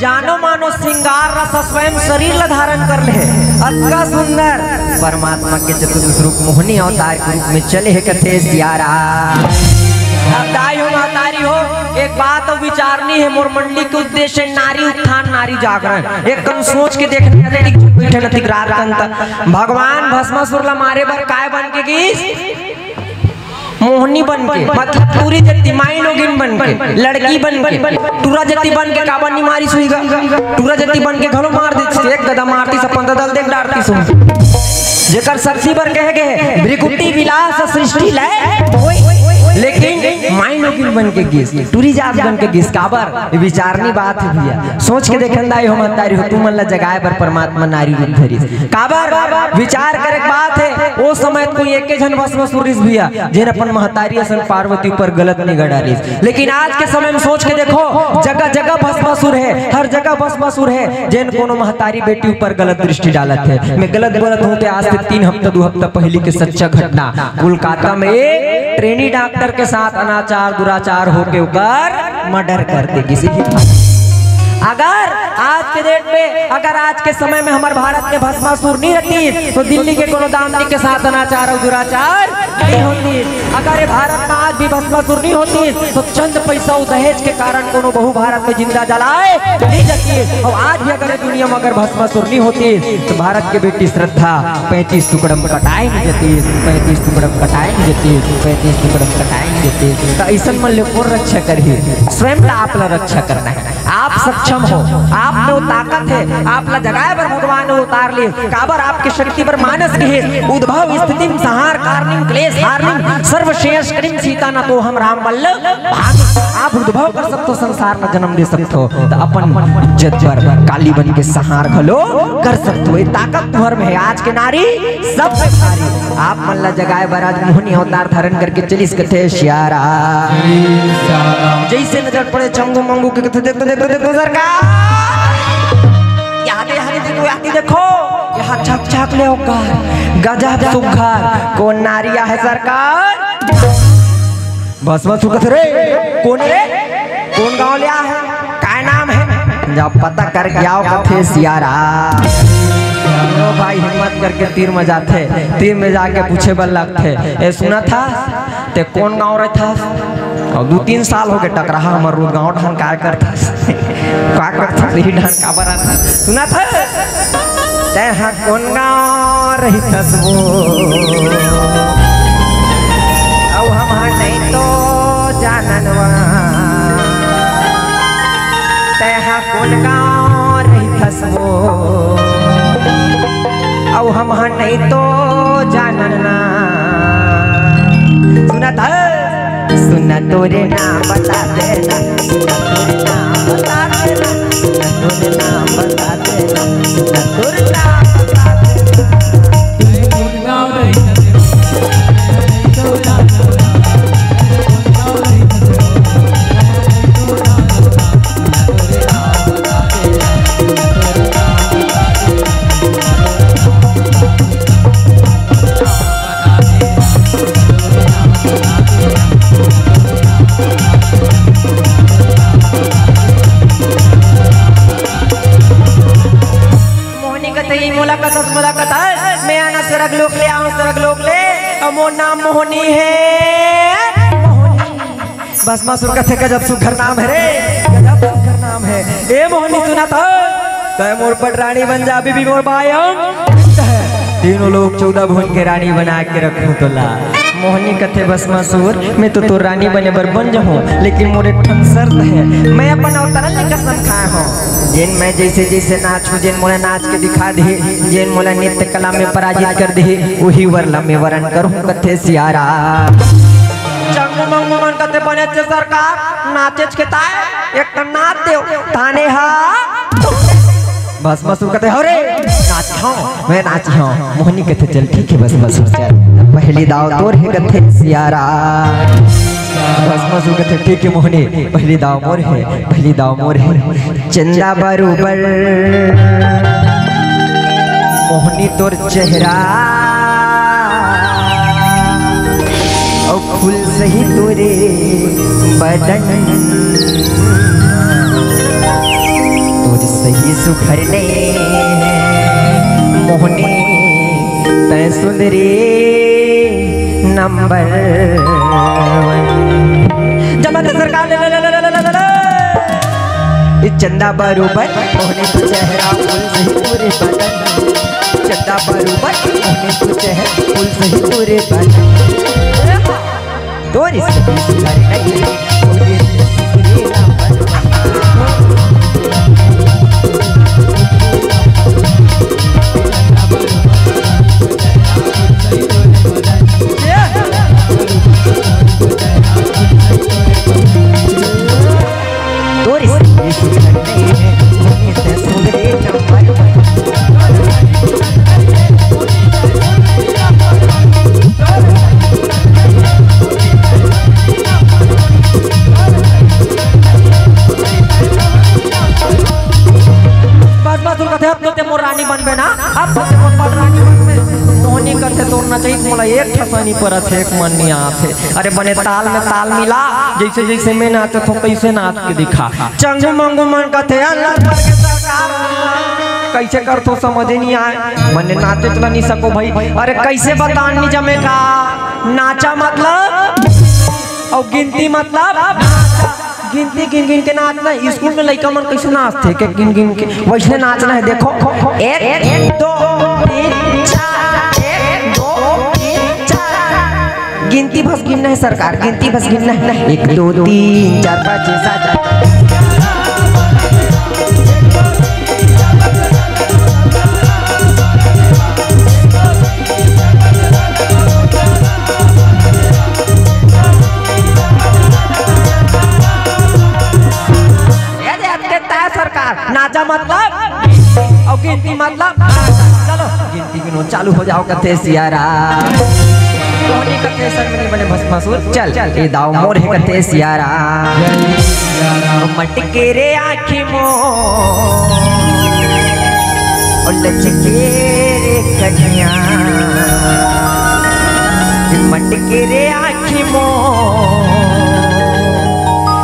जानो मानो श्रृंगार रस स्वयं शरीर ला धारण कर ले, अतका सुंदर परमात्मा के चतुर्थ रूप मोहनी अवतार के रूप में चले हे कथे सियाराम। अब दाई हो, महतारी हो, एक बात अउ विचारनी हे, मोर मंडली के उद्देश्य नारी उत्थान, नारी जागरण। एक कन सोच के देखना, अतिक बैठे अतिक रात कन त भगवान भस्मासुर ला मारे बर काय बन के गिस? मोहनी बन के, मतलब टूरी जति माईलोगिन बन के, लड़की बन के, टूरा जति बन के काबर नी मारिस होही गा? टूरा जति बन के घलो मार देतिस, एक गदा मारतिस, अपन ददा ल देख डारतिस होही। जेकर शक्ति बर कहे गे हे, भृकुटी विलास सृष्टि लय होय, लेकिन माईलोगिन बन के गिस, टूरी जात बन के गिस, काबर? विचारनी बात हे भैया, सोच के देखन दाई हो महतारी हो, तुमन ला जगाए बर परमात्मा नारी रूप धरिस। काबर? विचार करे के बात हे, ओ समय कोई एके झन भस्मासुर रिहिस भैया, जेन अपन महतारी असन पार्वती ऊपर गलत निगाह डारिस। लेकिन आज के समय में सोच के देखो, जगह जगह भस्मासुर हे, हर जगह भस्मासुर हे, जेन कोनो महतारी बेटी ऊपर गलत दृष्टि डालत हे। मैं गलत बोलत हूँ ते आज से तीन हफ्ता, दो हफ्ता पहली के सच्चा घटना। कोलकाता में एक ट्रेनी डॉक्टर के साथ अनाचार दुराचार होके ओकर मर्डर कर दे किसी की। अगर आज के डेट में, अगर आज के समय में हमर भारत के भस्मासुर नहीं रहती, तो दिल्ली के कोनो दामदी के साथ अनाचार और दुराचार नहीं होती। अगर ये भारत में आज भी भस्मासुर नहीं होती, तो चंद पैसा और दहेज के कारण कोनो बहू भारत में जिंदा जलाए नहीं जाती। और आज भी अगर ये दुनिया में अगर भस्मासुर नहीं होती, तो भारत के बेटी श्रद्धा पैंतीस टुकड़ा में कटाए नहीं जाती, पैंतीस टुकड़ा में कटाए नहीं जाती, पैंतीस टुकड़ा में कटाए नहीं जाती। तो ऐसन मन ले कौन रक्षा करही? स्वयं ला आप ला रक्षा करना है। आप सक्षम हो, आप में वो ताकत है, आप ला जगाए बर भगवान ने उतार ली। काबर? आपके शक्ति बर मानस के हे, उद्भव स्थिति संहार कारणिम क्लेश हारणिम सर्व श्रेयस्करिम सीता न तो हम राम बल्लभ भाग। आप उद्भव कर सकते हो, संसार में जन्म दे सकते हो, तो अपन जद बर काली बन के संहार घलो कर सकते हो। ये ताकत तुम्हर में है। आज के नारी सब भारी। आप मन ला जगाए बर आज मोहनी अवतार धारण करके चलिस कथे सियारा। जैसे नजर पड़े चंगू मंगू के कथे, देखो, देखो, देखो सरकार, यहाँ दे, यहाँ दे, देखो, यहाँ दे, देखो, यहाँ छक छक ले होकर गजब सुघर। कौन नारिया है सरकार? भस्मासुर कथे रे, कौन रे? कौन गांव ले आ है? काय नाम है? जब पता करके आओ कथे सियारा। ओ भाई हिम्मत करके तीर में जाथे, तीर में जाके पूछे बर लगथे, ए सुना था ते कौन गांव रहता? और दो तीन साल हो गए टकराहा हमर रोज गांव ढंग काय करता? का करता? यही ढंग का बना था? सुना था? तैहा कोन गाँव रहिथस वो? अउ हम हा नहीं तो जानन वा। तैहा कोन गाँव रहिथस वो? अउ हम हा नहीं तो जानन ना। सुनत हस? सुन तोरे नाम बता देना, सुन तोरे नाम बता देना, सुन तोरे नाम बता देना, सुन तोरे नाम बता देना। मोहनी कथे, "ई मोला कथस, मोला कथस, मैं आना सरग लोक ले, आऊं सरग लोक ले, अउ मोर नाम मोहनी है, मोहनी।" भस्मासुर कथे, "गजब सुघर नाम है रे, गजब सुघर नाम है। ए मोहनी सुनत हस, तैं मोर पटरानी बन जा, बीबी मोर बायम है। तीनों लोक चौदह भुवन के रानी बना के रखूं तोला।" मोहनी कथे, "भस्मासुर, मैं तो तोर रानी बने बर बन जाहूं, लेकिन मोर एक ठन शर्त है, मैं अपन अवतरण ले कसम खाए हूं, जेन मैं जैसे जैसे नाचहूं, जेन मोला नाच के दिखा दे, जेन मोला नृत्य कला में पराजित कर दे, वही वर ला मैं वरण करहूं," कथे सियारा। चंगू मंगू मन कथे, "बने चे सरकार, नाचेच के ताय, एक ठन नाच देव, ताने हा।" भस्मासुर कथे, "हो रे, नाच हूं, मैं नाच हूं।" मोहनी कथे, "चल ठीक है भस्मासुर, चल, पहली दाव तोर है," कथे सियारा। भस्मासुर कथे, "ठीक है मोहनी, पहली दाव मोर है, पहली दाव मोर है।" चंदा बरोबर मोहनी तोर चेहरा अउ फूल सही तोरे बदन, तोर सही सुघर ने मोहनी तैं सुंदरी नंबर वन। जमाते सरकार ले, ले, ले। ए चंदा बरोबर मोहनी तो चेहरा फूल सही तोरे बदन, चंदा बरोबर मोहनी तो चेहरा फूल सही तोरे बदन। तोर से सुधर नहीं, तोर से सुधरे ना मन। तोर से सुधर नहीं, तोर से सुधरे ना मन। बस, बस, दुर्गा थे, अब तो ते मोर रानी बनबे ना, अब तो ते मोर पटरानी बनबे। मोहनी कथे तोर नचई मोला एक ठसनी परत हे, एक मन नइ आथे। अरे बने ताल में ताल मिला, जइसे जइसे मैं नाचत हों, तइसे नाच के दिखा। चंगू मंगू मन कथे, "अल्लाह पर के सरकार।" कइसे करथो समझ नइ आय, मने नाचत ल नइ सकों भई। अरे कइसे बतान नइ जमे का? नाचा मतलब अउ गिनती मतलब गिनती गिन गिन के नाचना। स्कूल में लइका मन कइसे नाचथे के गिन गिन के, वइसने नाचना हे। देखो, एक, दो, तीन, चार, एक, दो, तीन, चार। गिनती बस गिनना हे सरकार, गिनती बस गिनना हे। एक, दो, तीन, चार, पाँच, छः, सात, आठ। ए दे, अतके ताय सरकार, नाचा मतलब अउ गिनती मतलब। चलो, गिनती गिनो, चालू हो जाव कथे सियारा। मोहनी कथे शर्म नइ बने भस्मासुर, चल, ए दाव मोर हे कथे सियारा। मटके रे आँखी मोर, ओ लचके रे कनिहा। मटके रे आँखी मोर,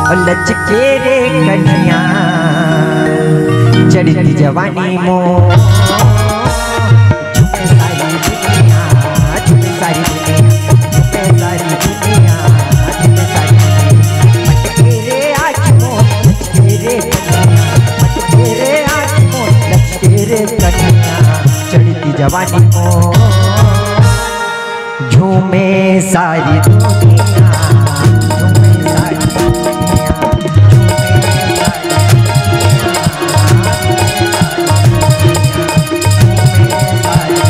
ओ लचके रे कनिहा। चढ़ती जवानी मोर, झूमे सारी दुनिया, झूमे सारी दुनिया, झूमे सारी दुनिया, झूमे सारी दुनिया। मटके रे आँखी मोर, मटके रे कनिहा, मटके रे आँखी मोर, मटके रे कनिहा। चढ़ती जवानी मोर, झूमे सारी दुनिया, झूमे सारी दुनिया, झूमे सारी दुनिया।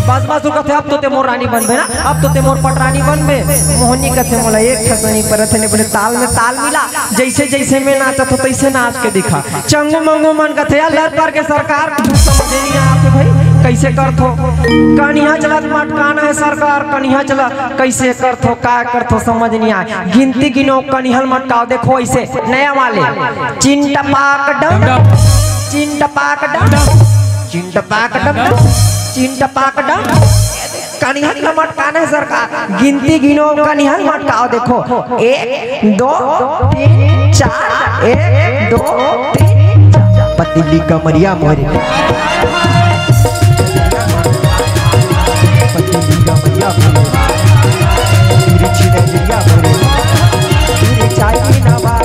बस, बस, कथे, "अब तो ते मोर रानी बनबे ना, अब तो ते मोर पटरानी बनबे।" मोहनी कथे, "मोला एक ठसनी परत हे, ने बने ताल में ताल मिला, जइसे जइसे मैं नाचत हों, तइसे नाच के दिखा।" चंगू मंगू मन कथे, "यार, लर पर के सरकार, कुछ समझ नइ आत हे भई, कइसे करथो?" कनिहा चलत मटकाना हे सरकार, कनिहा चलत, कइसे करथो, का करथो, समझ नइ आय। गिनती गिनो, कनिहा ल मटकाव, देखो अइसे, नया वाले, चिन टपाक डम, चिन टपाक डम, चिन टपाक डम, चिन टपाक डम। कनिहा ल मटकाना हे सरकार, गिनती गिनो, कनिहा ल मटकाव, देखो, एक, दो, तीन, चार, एक, दो, तीन, चार। पतली कमरिया मोरे, पतली कमरिया मोरे, तिरछी नजरिया मोरे, तेरे चाली नवा,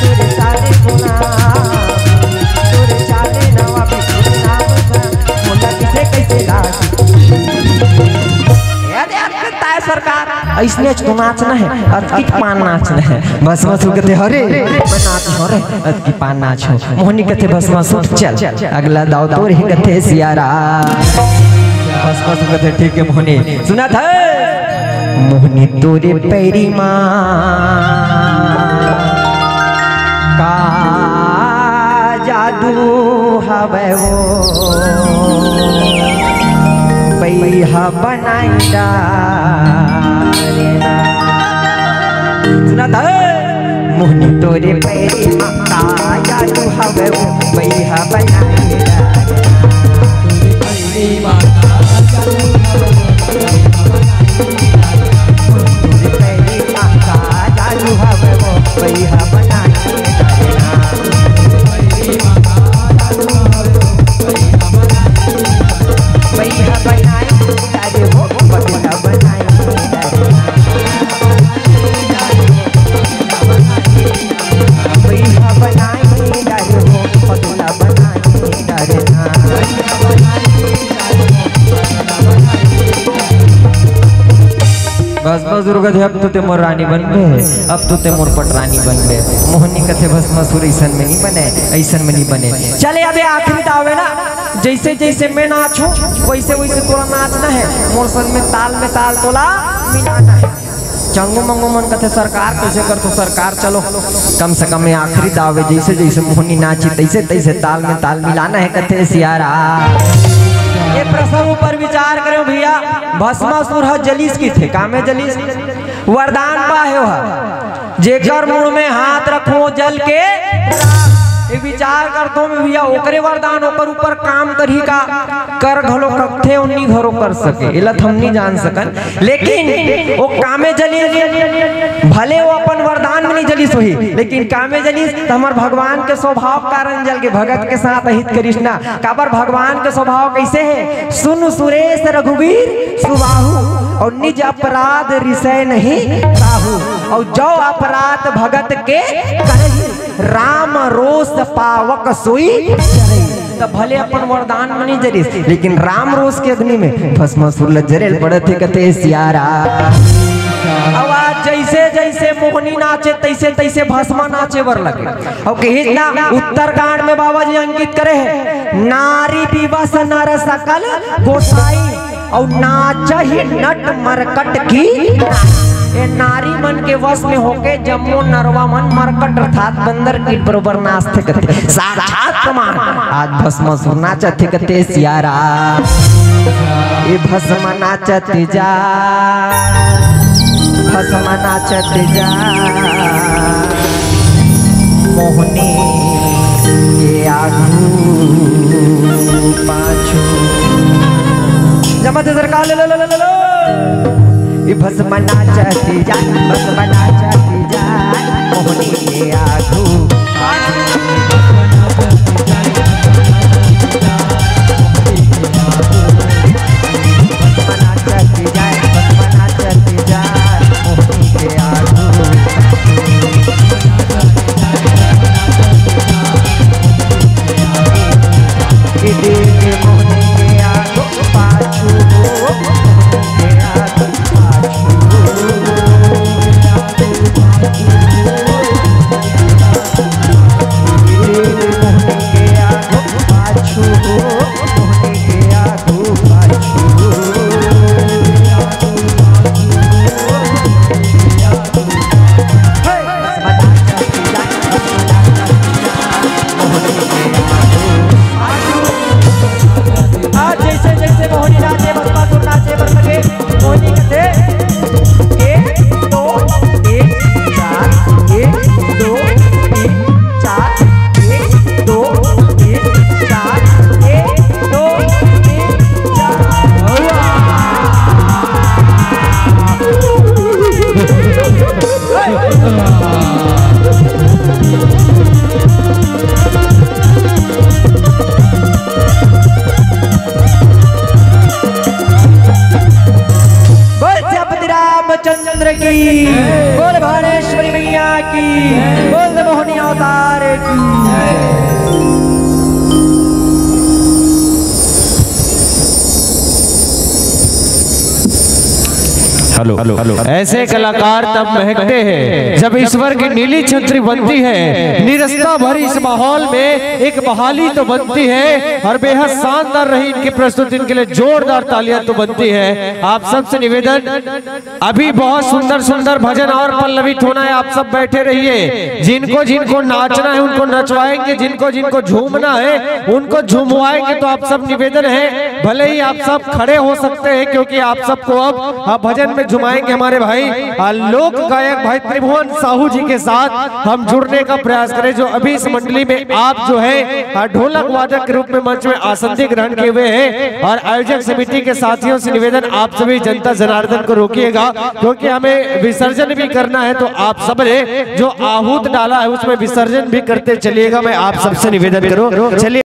तेरे चाले गुना, तेरे चाले नवा, बिस्कुट नाम का, मोला कइसे कइसे लागी। ए दे, अतके ताय सरकार, अइसने अचको नाचना हे, अतकी पान नाचना हे। बस, बस, वो कथे, "अरे, मैं नाच हँव रे, अतकी पान नाच हँव।" मोहनी कथे, "बस, बस, उठ, चल, अगला दाव तोर हे," कथे सियारा। बस, बस, वो कथे, "ठीक हे मोहनी।" सुनत हस? मोहनी तोरे पैरी मा का जादू हवय वो, बइहा बनाई डारे ना। सुनत हस? मोहनी तोरे पैरी मा का जादू हवय वो, बइहा बनाई डारे ना। कथे, "अब तो ते मोर रानी बनबे, अब तो ते मोर पटरानी बनबे।" मोहनी कथे, "भस्मासुर, अइसन में नहीं बने, अइसन में नहीं बने।" चले, अब ये आखिरी दाव हे ना, जइसे जइसे मैं नाचहूँ, वइसे वइसे तोला नाचना हे, मोर संग में ताल में ताल तोला मिलाना हे। चंगू मंगू मन कथे, "सरकार, कइसे करथो सरकार, चलो, कम से कम ये आखिरी दाव हे, जइसे जइसे मोहनी नाची, तइसे तइसे ताल में ताल मिलाना हे," कथे सियारा। ये प्रसंग ऊपर विचार करें भइया, भस्मासुर ह जलिस किथे, कामे जलिस, वरदान पाहे ह, "जेकर मुड़ में हाथ रखहूँ जल के।" ये विचार करथों मैं भइया, ओकरे वरदान ओकर ऊपर काम करही का? कर घलो सकथे अउ नी घलो कर सके, एला त हम नी जान सकन। लेकिन वो कामे जलिस, भले वो अपन वरदान में नी जलिस होही, लेकिन कामे जलिस त हमर भगवान के स्वभाव कारण जल के भगत के साथ अहित करिस ना। काबर भगवान के स्वभाव कइसे हे? "सुन सुरेश रघुवीर सुबाहु, अउ निज अपराध रिसै नहीं काहू, अउ जो अपराध भगत के करही, राम रोष पावक सोई चरई।" त भले अपन वरदान में नी जलिस, लेकिन राम रोष के अग्नि में भस्मासुर ल जरे ल पड़त हे, कथे सियारा। अब आज जइसे जइसे मोहनी नाचे, तइसे तइसे भस्मा नाचे बर लगे। अउ कहिस ना, उत्तरकांड में बाबा जी अंकित करे हे, "नारी विवश नर सकल गोसाई, अउ नाचहि नट मरकट की।" ए नारी मन के वश में होके जम्मो नरवा मन मरकट अर्थात बंदर के बरोबर नाचथे कथे। साक्षात प्रमाण, आज भस्मासुर नाचथे कथे सियारा। ए भस्म नाचत जा, भस्म नाचत जा, मोहनी के आगू पाछू। जमा दे सरकार, ले, ले, ले, ले, ले, ले। ए भस्म नाचत जा, भस्म नाचत जा, मोहनी के आगू पाछू। आज जइसे जइसे मोहनी नाचे, भस्मासुर नाचे बर लगे। मोहनी कथे, एक, दो, तीन, चार, एक, दो, तीन, चार, एक, दो, तीन, चार, एक, दो, तीन, चार। बोल श्रीपति रामचंद्र की, बोल भानेश्वरी मैया की, बोल मोहनी अवतार की। Hello, hello, hello. ऐसे कलाकार तब महकते हैं जब ईश्वर की नीली छतरी बनती है, निरस्ता भरी इस माहौल में एक बहाली तो बनती है और बेहद शानदार रही इनकी प्रस्तुति। इनके लिए जोरदार तालियां तो बनती है। आप सबसे निवेदन, अभी बहुत सुंदर सुंदर भजन और पल्लवित होना है, आप सब बैठे रहिए। जिनको जिनको नाचना है उनको नचवाएंगे, जिनको जिनको झूमना है उनको झूमवाएंगे। तो आप सब निवेदन है, भले ही आप सब खड़े हो सकते हैं, क्योंकि आप सबको अब, अब भजन में झुमाएंगे हमारे भाई, आ, लोक गायक भाई त्रिभुवन साहू जी के साथ हम जुड़ने का प्रयास करें, जो अभी इस मंडली में आप जो है, आ, ढोलक वादक के रूप में मंच में आसन ग्रहण किए हुए हैं। और आयोजक समिति के साथियों से निवेदन, आप सभी जनता जनार्दन को रोकिएगा, क्योंकि हमें विसर्जन भी करना है। तो आप सब ने जो आहूत डाला है उसमें विसर्जन भी करते चलिएगा। मैं आप सबसे निवेदन करूँ, चलिए।